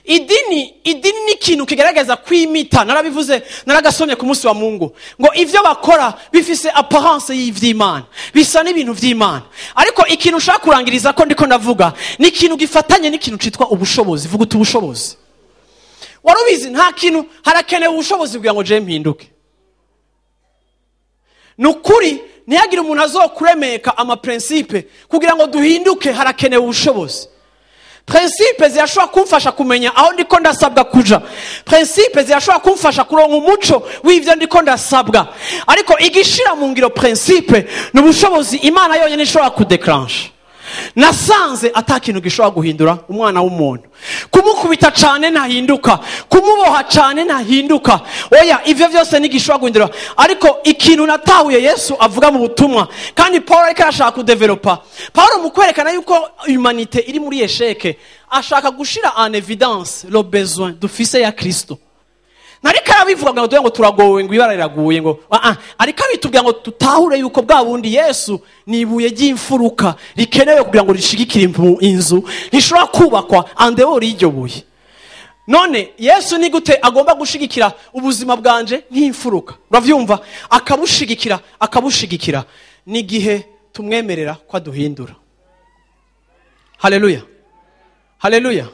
S2: Idini ni ikintu kigaragaza kwimita. Narabivuze, naragasomye ku munsi wa Mungu, ngo ivyo bakora bifise apparence y'ivy'Imana, bisa n'ibintu vy'Imana. Ariko ikintu ushaka kurangiriza ko ndiko ndavuga ni ikintu gifatanye n'ikintu citwa ubushobozi. Vuga uti ubushobozi. Warubizi nta kintu, harakenewe ubushobozi kugira ngo je mpinduke. Nukuri ntihagire umuntu azokuremeka ama principe kugira ngo duhinduke, harakenewe ubushobozi. Principe zirashobora kumfasha kumenya aho ndiko ndasabwa kuja. Principe zirashobora kumfasha kuronka umuco w'ivyo ndiko ndasabwa. Ariko igishira mu ngiro principe ni ubushobozi Imana yonyene ishobora kudeclenche. Nasanze ata kintu gishobora guhindura umwana w'umuntu. Kumukubita cane ntahinduka, kumuboha cane ntahinduka. Oya, ivyo vyose nigishobora guhindura. Ariko ikintu natahuye Yesu avuga mu butumwa, kandi Paul ariko arashaka kudevelopa. Paul mu kwerekana yuko humanité iri muri échec, ashaka gushira en évidence le besoin dufise ya Kristo. Nariko arabivuga ngo ngo turagowe, ngo ibara riraguye, ngo ariko abitubwira ngo tutahure yuko bwa bundi Yesu ni ibuye ry'imfuruka rikenewe kugira ngo rishigikire inzu ntishobora kubakwa en dehors y'iryo buye. None Yesu ni gute agomba gushigikira ubuzima bwanje nk'imfuruka? Uravyumva? Akabushigikira, akabushigikira n'igihe tumwemerera ko aduhindura. Haleluya, haleluya,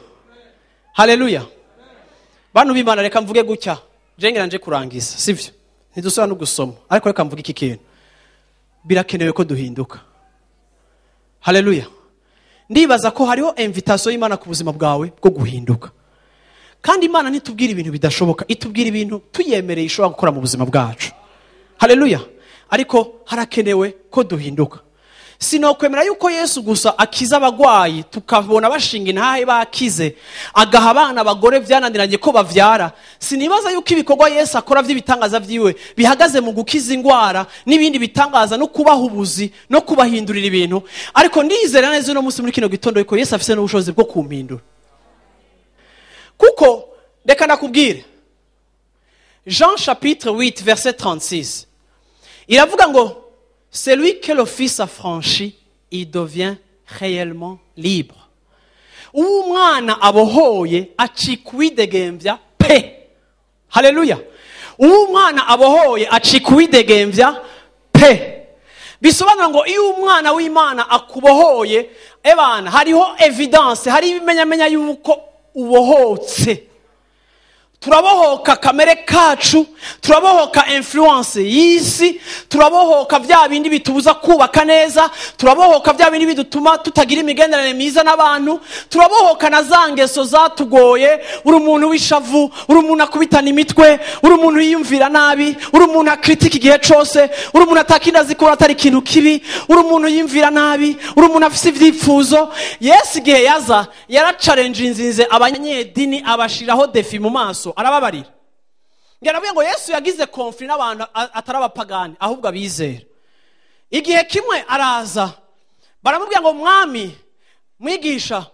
S2: haleluya. Bantu b'Imana, reka mvuge gutya, jengera nje kurangiza, sivyo? Ntidusubira no gusoma, ariko reka mvuge iki kintu: birakenewe ko duhinduka. Haleluya. Ndibaza ko hariho invitation y'Imana ku buzima bwawe bwo guhinduka. Kandi Imana ntitubwira ibintu bidashoboka, itubwira ibintu tuyemereye ishobora gukora mu buzima bwacu. Haleluya. Ariko harakenewe ko duhinduka. Sinokwemera yuko Yesu gusa akiza abagwayi tukabona bashinga intahe bakize, agaha abana abagore vyananiranye ko bavyara. Sinibaza yuko ibikorwa Yesu akora vy'ibitangaza vyiwe bihagaze mu gukiza ingwara n'ibindi bitangaza no kubaha ubuzi no kubahindurira ibintu, ariko ndizera neza uno munsi muri kino gitondo yuko Yesu afise n'ubushobozi bwo kumpindura. Kuko reka nakubwire, Jean chapitre 8 verset 36 iravuga ngo: "Celui que le Fils a franchi, il devient réellement libre." Uwo umwana abohoye acika uwidegembya pe. Haleluya. Uwo umwana abohoye acika uwidegembya pe. Bisobanura ngo iyo umwana w'Imana akubohoye, ebana, hariho evidence, hari ibimenyamenya yuko ubohotse. Turabohoka kamere kacu, turabohoka influence y'isi, turabohoka vya bindi bitubuza kubaka neza, turabohoka vya bindi bidutuma tutagira imigenderanire myiza n'abantu, turabohoka na za ngeso zatugoye. Uri umuntu w'ishavu, uri umuntu akubitana imitwe, uri umuntu yiyumvira nabi, uri umuntu akritika igihe cose, uri umuntu atakindi azi kubona atari ikintu kibi, uri umuntu yiyumvira nabi, uri umuntu afise ivyipfuzo. Yesu igihe yaza yaracarenjinzinze abanyedini, abashiraho défi mu maso, arababarira. Ngeravuye ngo Yesu yagize conflit n'abantu atari abapagani, ahubwo abizera. Igihe kimwe araza, baramubwira ngo: "Mwami, mwigisha,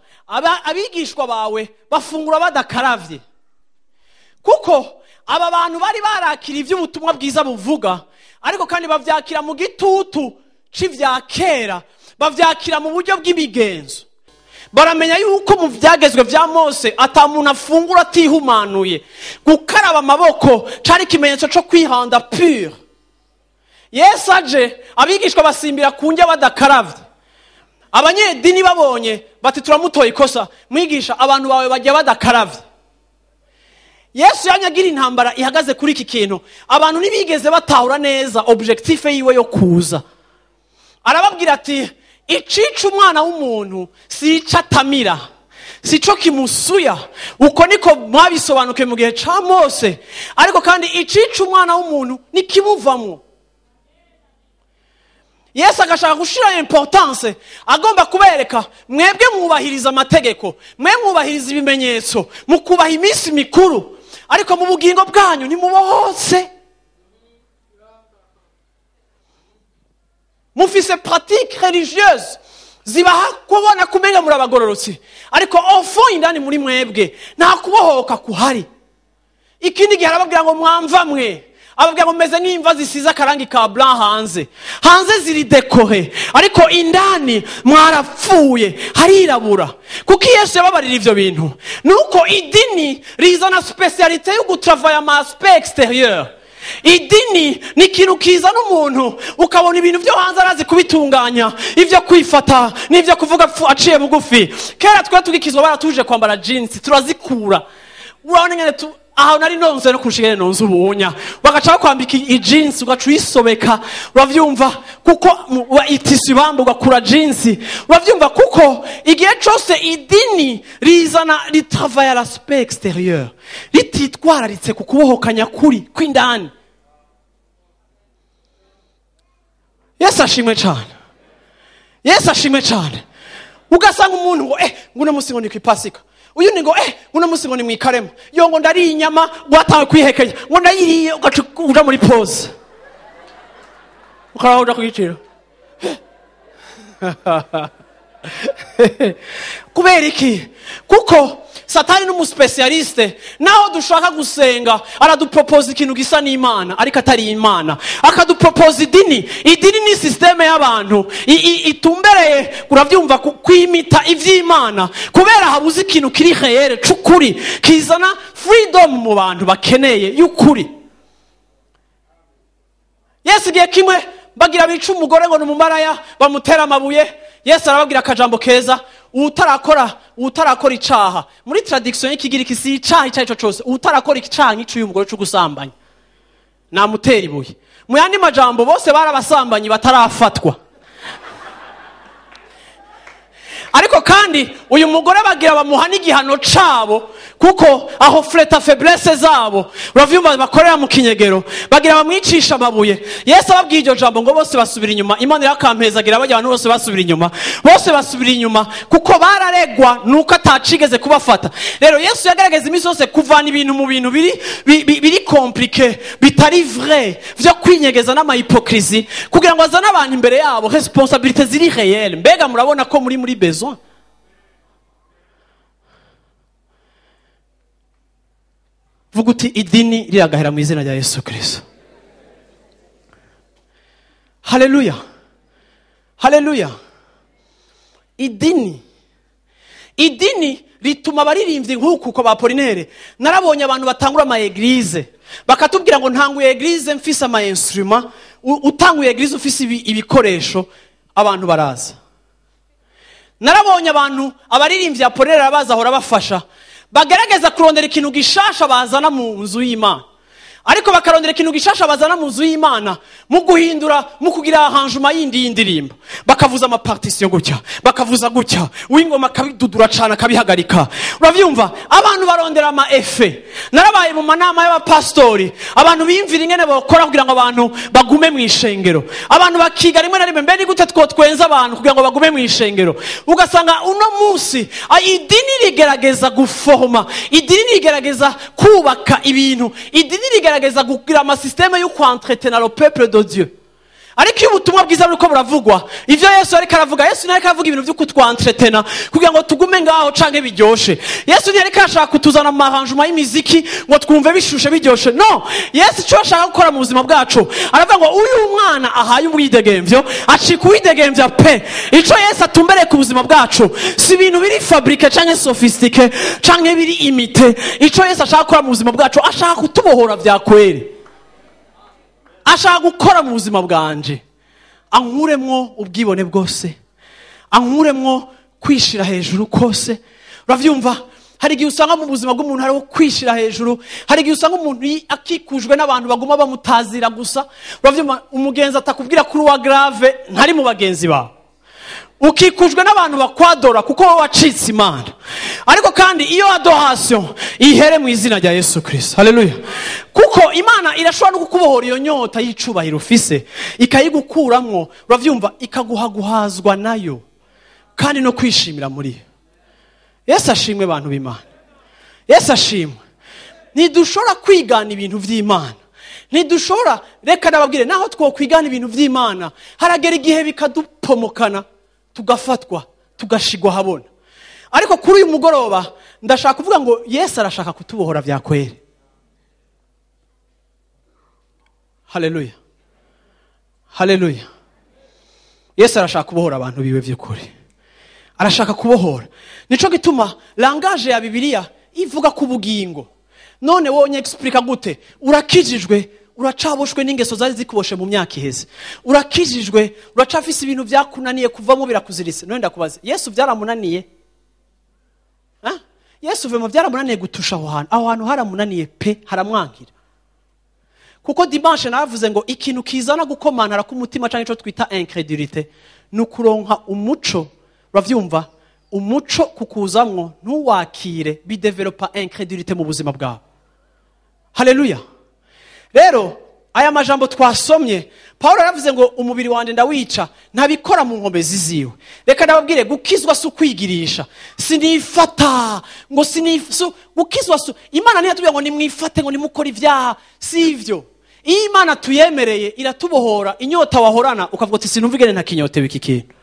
S2: abigishwa bawe bafungura badakaravye." Kuko aba bantu bari barakira ivy'ubutumwa bwiza buvuga, ariko kandi bavyakira mu gitutu c'ivya kera, bavyakira mu buryo bw'imigenzo. Baramenya yuko mu vyagezwe vya Mose ata muntu afungura atihumanuye. Gukaraba amaboko cari ikimenyetso co kwihanda pure. Yesu aje, abigishwa basimbira ku ndya badakaravye. Abanyedini babonye bati: "Turamutoye ikosa, mwigisha, abantu bawe bajya badakaravye." Yesu yanyagira intambara ihagaze kuri iki kintu. Abantu ntibigeze batahura neza objectif yiwe yo kuza. Arababwira ati: "Icica umwana w'umuntu si ico atamira, si ico kimusuya, uko niko mwabisobanukiwe mu gihe ca Mose, ariko kandi icica umwana w'umuntu nikimuvamwo." Yesu agashaka gushira importance, agomba kubereka: mwebwe mwubahiriza amategeko, mwe mwubahiriza ibimenyetso, mukubaha iminsi mikuru, ariko mu bugingo bwanyu ntimubohotse. Mufise pratique religieuse zibaha kubona kumenga muri abagororotsi, ariko au fond indani muri mwebwe nta kubohoka kuhari. Ikindi gihe arababwira ngo: "Mwamva mwe," ababwira ngo: "Meze nk'imva zisize akarangi ka blanc hanze, hanze ziri décoré, ariko indani mwarapfuye, harirabura." Kuko Yesu yababarira ivyo bintu, nuko idini rizana spécialité yo gutravailler ama aspect extérieur. Idini ni ikintu kizana umuntu ukabona ibintu byo hanze arazi kubitunganya, ibyo kwifata n'ibyo kuvuga aciye bugufi. Kera twe tugikizwa baratuje kwambara jeans, turazikura. Urabona nyene aho nari nonze no kurusha ingene nonze ubunya, bagaca bakwambika ijinsi ugaca uyisobeka, uravyumva, kuko itisi bamba ugakura jeans, uravyumva, kuko igihe cose idini rizana ritravaille l'aspect extérieur rititwararitse ku kubohoka nyakuri kw'indani. Yesu ashimwe cane, Yesu ashimwe cane. Ugasanga umuntu ngo nguno musi ngo ni kw'ipasika, uyu ni ngo nguno musi ngo ni mw'ikarema, yo ngo ndariye inyama, watawe kwihekenya ngo ndayiriye, ugaca uja muri pause, ukaraho uja ku giciro. Kubera iki? Kuko Satani n'umuspecialiste. Naho dushaka gusenga aradupropoza ikintu gisa n'Imana ariko atari Imana, akadupropoza idini. Idini ni systeme y'abantu itumbereye, uravyumva, kwimita ivy'Imana, kubera habuze ikintu kiri réel c'ukuri kizana freedom mu bantu bakeneye y'ukuri. Yesu igihe kimwe bagira bica umugore ngo ni umumaraya, bamutera amabuye. Yesu arababwira akajambo keza: utarakora icaha. Muri traduction y'ikigiriki si icaha ico arico cose, utarakora icaha nk'ico umugore co gusambanya namutera ibuye. Mu yandi majambo, bose barabasambanyi batarafatwa. Ariko kandi uyu mugore bagira bamuha n'igihano cabo, kuko aho fleta faiblesse zabo, uravyumva, bakorera mu kinyegero, bagira bamwicisha amabuye. Yesu ababwiye iryo jambo ngo bose basubira inyuma. Imana irakampezagira bajya abantu bose basubira inyuma, bose basubira inyuma, kuko bararegwa nuko atacigeze kubafata. Rero Yesu yagerageza iminsi yose kuvana ibintu mu bintu biri compliqué, bitari vrai, vyo kwinyegeza n'ama hypocrisie, kugira ngo azane abantu imbere yabo responsabilité ziri réelle. Mbega murabona ko muri besoin? Vuga uti: "Idini riragahera mu izina rya Yesu Kristo." Haleluya, haleluya. Idini rituma abaririmbyi nk'uku ko ba Polinere. Narabonye abantu batangura ama église bakatubwira ngo ntanguye église mfise ama instrument. Utanguye église ufise ibikoresho, abantu baraza. Narabonye abantu, abaririmbyi ya Polinere arabaza, ahora bafasha, bagerageza kurondera ikintu gishasha bazana mu nzu y'Imana, ariko bakarondera ikintu gishasha bazana mu nzu y'Imana mu guhindura, mu kugira arrangement yindi y'indirimbo, bakavuza ama partition gutya, bakavuza gutya, uw'ingoma akabidudura cane akabihagarika, uravyumva. Abantu barondera ama effet. Narabaye mu manama y'abapastori, abantu biyumvira ingene bokora kugira ngo abantu bagume mu ishengero. Abantu bakiga rimwe na rimwe: mbe ni gute twotwenza abantu kugira ngo bagume mu ishengero? Ugasanga uno munsi idini rigerageza guforoma, idini rigerageza kubaka ibintu, idini rigerageza kugira amasystème yo kwentretenir le peuple de Dieu. Ariko iyo ubutumwa bwiza buriko buravugwa, ivyo Yesu ariko aravuga, Yesu ntiyariko aravuga ibintu vyo kutwentretena kugira ngo tugume ngaho canke biryoshe. Yesu ntiyariko arashaka kutuzana mu arrangement y'imiziki ngo twumve bishushe biryoshe. No, Yesu ico ashaka gukora mu buzima bwacu, aravuga ngo uyu mwana ahaye ubwidegemvyo acika uwidegemvya pe. Ico Yesu atumbereye ku buzima bwacu si ibintu biri fabriqué canke sophistiqué canke biri imité. Ico Yesu ashaka gukora mu buzima bwacu, ashaka kutubohora vya kweri. Ashaka gukora mu buzima bwanje, ankuremwo ubwibone bwose, ankuremwo kwishira hejuru kose, uravyumva. Hari igihe usanga mu buzima bw'umuntu hariho kwishira hejuru. Hari igihe usanga umuntu akikujwe n'abantu baguma bamutazira gusa, uravyumva. Umugenzi atakubwira kuri wa grave ntari mu bagenzi bawe, ukikujwe n'abantu bakwadora kuko wowe wacitse Imana. Ariko kandi iyo adoration ihere mu izina rya Yesu Kristo. Haleluya! Kuko Imana irashobora no kukubohora iyo nyota y'icubahiro ufise, ikayigukuramwo, uravyumva, ikaguha guhazwa nayo kandi no kwishimira muri yo. Yesu ashimwe, bantu b'Imana, Yesu ashimwe. Ntidushobora kwigana ibintu vy'Imana, ntidushobora. Reka nababwire, naho twokwigana ibintu vy'Imana, haragera igihe bikadupomokana, tugafatwa, tugashigwa habona. Ariko kuri uyu mugoroba ndashaka kuvuga ngo Yesu arashaka kutubohora vya kweri. Haleluya, haleluya. Yesu arashaka kubohora abantu biwe vy'ukuri, arashaka kubohora. Nico gituma langage ya Bibiliya ivuga ku bugingo. None wonye explica gute urakijijwe, uracaboshwe n'ingeso zari zikuboshe mu myaka iheze? Urakijijwe, uracafise ibintu byakunaniye kuvamo, birakuziritse. None ndakubaza, Yesu byaramunaniye? Ah? Yesu vemo byaramunaniye gutusha aho hantu? Aho hantu haramunaniye pe, haramwankira. Kuko dimanche navuze ngo ikintu kizana gukomantara k'umutima canke ico twita incrédulité ni ukuronka umuco, uravyumva, umuco kukuzamwo ntuwakire, bidevelopa incrédulité mu buzima bwawe. Haleluya! Rero aya majambo twasomye, Paulo yaravuze ngo umubiri wanjye ndawica, ntabikora mu nkomezi ziwe. Reka ndababwire, gukizwa si ukwigirisha, sinifata ngo sinifu. Gukizwa si, Imana ntiyatubwira ngo nimwifate, ngo nimukore ibyaha, si ivyo. Iyo Imana tuyemereye iratubohora inyota wahorana, ukavuga uti: "Sinumva ingene ntakinyotewe iki kintu."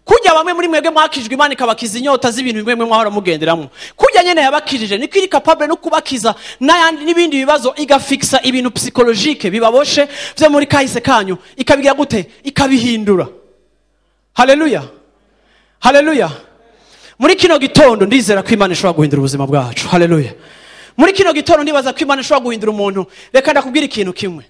S2: Kujya bamwe muri mwebwe mwakijwe Imana ikabakiza inyota z'ibintu bimwe mwahora mugenderamo, kujya nyene yabakijije niko iri capable no kubakiza n'ayandi n'ibindi bibazo, igafixa ibintu psychologique bibaboshe vyo muri kahise kanyu, ikabigira gute? Ikabihindura. Haleluya, haleluya. Muri kino gitondo ndizera ko Imana ishobora guhindura ubuzima bwacu. Haleluya. Muri kino gitondo ndibaza ko Imana ishobora guhindura umuntu. Reka ndakubwira ikintu kimwe.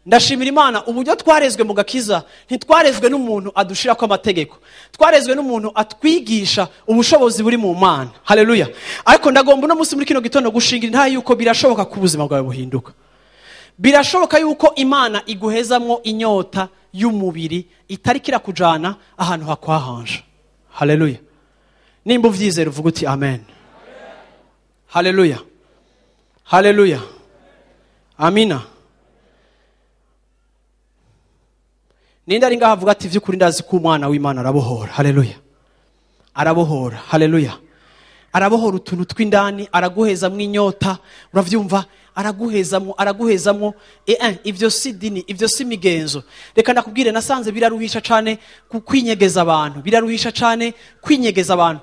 S2: Ndashimira Imana uburyo twarezwe mu gakiza. Ntitwarezwe n'umuntu adushirako amategeko, twarezwe n'umuntu atwigisha ubushobozi buri mu Mana. Haleluya. Ariko ndagomba uno munsi muri kino gitondo gushingira intahe yuko birashoboka ko ubuzima bwawe buhinduka. Birashoboka yuko Imana iguhezamwo inyota y'umubiri itariko irakujana ahantu hakwahanje. Haleluya. Nimba uvyizera uvuga uti amen. Haleluya, haleluya, amina. Ninde ari ngaha avuga ati vy'ukuri ndazi ko umwana w'Imana arabohora? Haleluya, arabohora. Haleluya, arabohora utuntu tw'indani, araguhezamwo inyota. Uravyumva? Araguhezamwo, araguhezamwo. Ivyo si dini, ivyo si migenzo. Reka ndakubwire, nasanze biraruhisha cane kwinyegeza abantu, biraruhisha cane kwinyegeza abantu,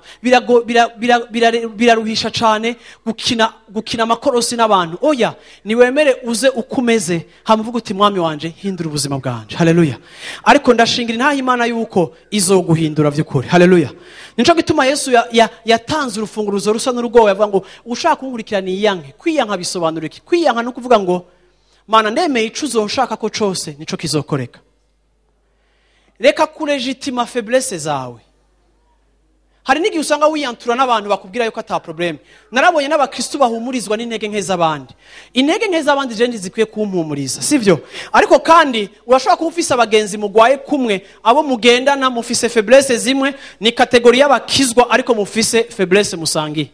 S2: biraruhisha cane gukina amakorosi n'abantu. Oya, niwemere uze ukomeze, hamuvuga uti mwami wanje hindura ubuzima bwanje. Haleluya. Ariko ndashingira intahe Imana yuko izoguhindura vy'ukuri. Haleluya. Nico gituma Yesu yatanze urufunguruzo rusa n'urugowe, avuga ngo ushaka kunkurikira ni iyanke. Kwiyanka bisobanura iki? Kwiyanka no kuvuga ngo Mana ndemeye ico uzonshaka ko cose nico kizokoreka. Reka kulegitima faiblesse zawe. Hari n'igihe usanga wiyantura n'abantu bakubwira yuko ata problème. Narabonye n'abakristo bahumurizwa n'intege nke z'abandi. Intege nke z'abandi je ntizikwiye kumpumuriza, sivyo? Ariko kandi urashobora kuba ufise abagenzi mugwaye kumwe, abo mugendana mufise faiblesse zimwe, ni kategori y'abakizwa ariko mufise faiblesse musangiye.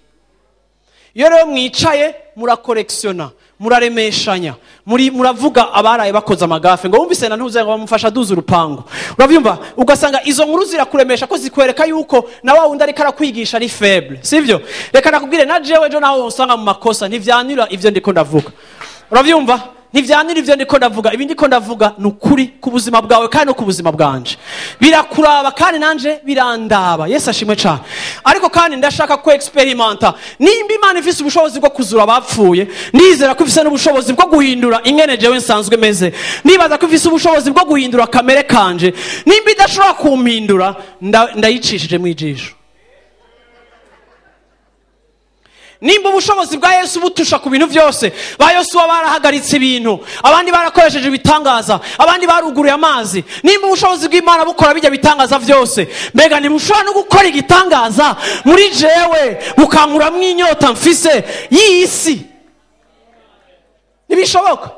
S2: Iyo rero mwicaye murakorekisiona, muraremeshanya, muravuga abaraye bakoze amagafe ngo wumvise na ntuze ngo bamufasha aduza urupangu. Uravyumva? Ugasanga izo nkuru zirakuremesha ko zikwereka yuko na wa wundi ariko arakwigisha ari faible, sivyo? Reka nakubwire na jewe ejo naho usanga mu makosa ntivyanira ivyo ndiko ndavuga. Uravyumva? Ntivyanira ivyo ndiko ndavuga. Ibi ndiko ndavuga ni ukuri ku buzima bwawe kandi no ku buzima bwanje. Birakuraba kandi nanje birandaba. Yesu ashimwe cyane. Ariko kandi ndashaka ko experimenta. Nimba Imana ifise ubushobozi bwo kuzura abapfuye, ndizera ko ifise n'ubushobozi bwo guhindura ingene jewe nsanzwe meze. Nibaza ko ifise ubushobozi bwo guhindura kamere kanje. Nimba idashobora kumpindura, ndayicishije mu ijisho. Nimba ubushobozi bwa Yesu butusha ku bintu byose, ba Yosuwa barahagaritse ibintu, abandi barakoresheje ibitangaza, abandi baruguruye amazi. Nimba ubushobozi bw'Imana bukora bijya bitangaza byose, mbega ntibushobora no gukora igitangaza muri jewe bukankuramwo inyota mfise y'isi? Ntibishoboka,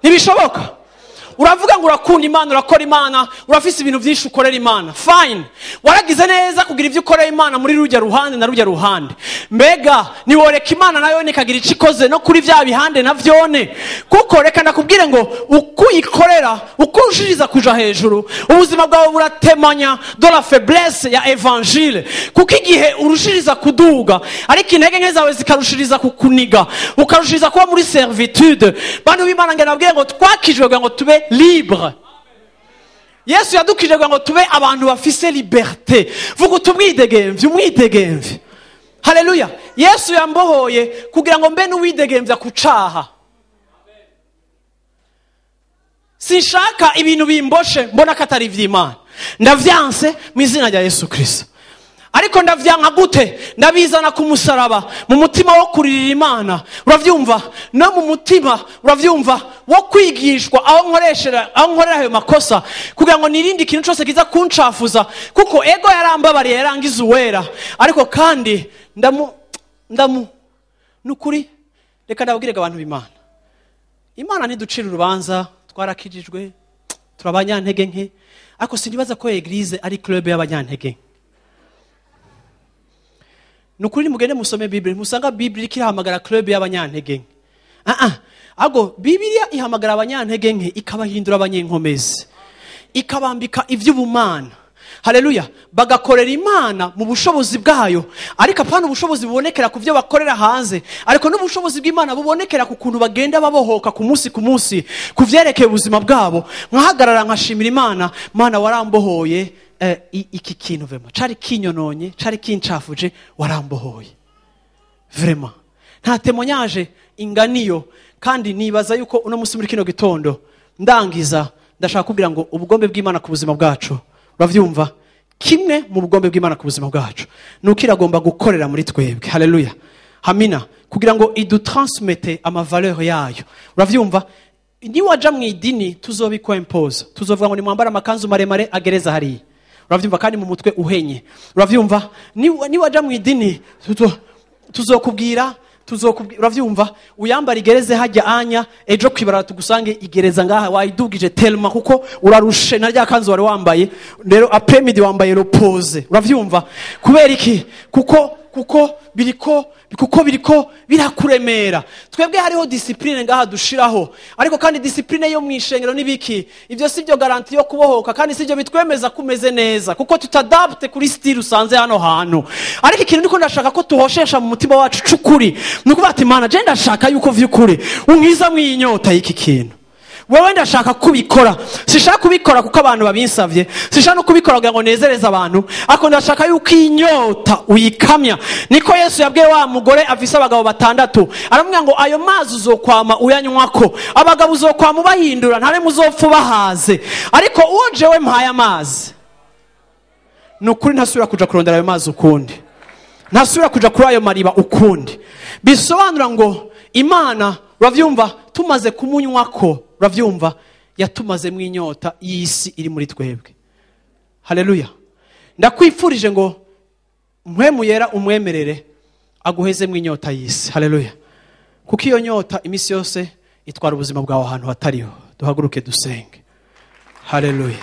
S2: ntibishoboka. Uravuga ngo urakunda Imana, urakora Imana, urafise ibintu byinshi ukorera Imana. Fine. Waragize neza kugira ivyo ukorera Imana muri rujya ruhande na rujya ruhande. Mbega niworeka Imana nayo nikagira ico ikoze no kuri vya bihande na vyone. Kuko reka ndakubwire ngo ukuyikorera, ukushiriza kuja hejuru, ubuzima bwawe buratemanya de la faiblesse ya évangile. Kuko igihe urushiriza kuduga, ariko intege nke zawe zikarushiriza kukuniga, ukarushiriza kuba muri servitude. Bantu b'Imana nge nabwiye ngo twakijwe kugira ngo tube libre. Yesu yadukije kugira ngo tube abantu bafise liberté. Vuga uti umwidegemvye, umwidegemvye. Haleluya. Yesu yambohoye kugira ngo mbe n'uwidegemvya kucaha. Sinshaka ibintu bimboshe mbona ko atari ivy'Imana. Ndavyanse mu izina rya Yesu Kristo. Ariko ndavyanka gute? Ndabizana ku musaraba, mu mutima wo kuririra Imana. Uravyumva? No mu mutima, uravyumva, wo kwigishwa aho nkoreshera, aho nkorera ayo makosa kugira ngo nirinde ikintu cyose kiza kuncafuza, kuko ego yarambabariye yarangiza uwera. Ariko kandi ndamu nukuri reka ndabwire abantu b'Imana. Imana ntiducira urubanza, twarakijijwe, turabanyantege nke. Ariko sinibaza ko eglise ari club y'abanyantege nke. Nukuri mugende musome Bible, musanga Bible ikirahamagara club y'abanyantege nke. Ago Bibiliya ihamagara abanyantege nke ikabahindura abanyenkomezi, ikabambika ivy'ubumana. Haleluya. Bagakorera Imana mu bushobozi bwayo, ariko apana ubushobozi bubonekera ku byo bakorera hanze, ariko n'ubushobozi bw'Imana bubonekera ku kuntu bagenda babohoka ku munsi ku munsi ku vyerekeye ubuzima bwabo. Nkahagarara nkashimira Imana, Mana warambohoye. Iki kintu vraiment cari kinyononye, cari kincafuje, warambohoye. Vraiment nta témoignage inganiyo. Kandi nibaza yuko uno musi muri kino gitondo ndangiza, ndashaka kubwira ngo ubugombe bw'Imana ku buzima bwacu, uravyumva, kimwe mu bugombe bw'Imana ku buzima bwacu nuko iragomba gukorera muri twebwe, haleluya, hamina, kugira ngo idutransmete amavaleur yayo. Uravyumva, niwaja mu idini tuzobikwa impose, tuzovuga ngo nimwambare amakanzu maremare agereza hariya, uravyumva, kandi mu mutwe uhenye. Uravyumva, niwaja mu idini tuzokubwira, uravyumva, uyambara igereze hajya anya, ejo kwibarara tugusange igereza ngaha, wayidugije tellement kuko urarushe na rya kanzu wari wambaye. Rero après-midi wambaye repose. Uravyumva, kubera iki? Kuko biriko birakuremera. Twebwe hariho discipline ngaha dushiraho, ariko kandi discipline yo mwishengero nibiki, ivyo si byo garantie yo kubohoka, kandi si byo bitwemeza kumeze neza, kuko tutadapte kuri style usanze hano hantu. Ariko ikintu ndiko ndashaka ko tuhoshesha mu mutima wacu cukuri ni ukuvuga ati: "Mana, je ndashaka yuko vy'ukuri unkiza mw'inyota y'iki kintu. Wewe ndashaka kubikora, sishaka kubikora kuko abantu babinsavye, sishaka no kubikora kugira ngo nezereze abantu, ariko ndashaka yuko inyota uyikamya." Niko Yesu yabwiye wa mugore afise abagabo batandatu, aramubwira ngo: "Ayo mazi uzokwama uyanywako, abagabo uzokwama ubahindura, ntare muzopfa ubahaze, ariko uwo jewe mpaye amazi, ni ukuri ntasubira kuja kurondera ayo mazi ukundi, ntasubira kuja kuri ayo mariba ukundi." Bisobanura ngo Imana, uravyumva, tumaze kumunywako, uravyumva, yatumazemo inyota y'isi iri muri twebwe. Haleluya. Ndakwifurije ngo Mpwemu Yera umwemerere aguhezemo inyota y'isi. Haleluya. Kuko iyo nyota iminsi yose itwara ubuzima bwawe ahantu hatariho. Duhaguruke dusenge. Haleluya.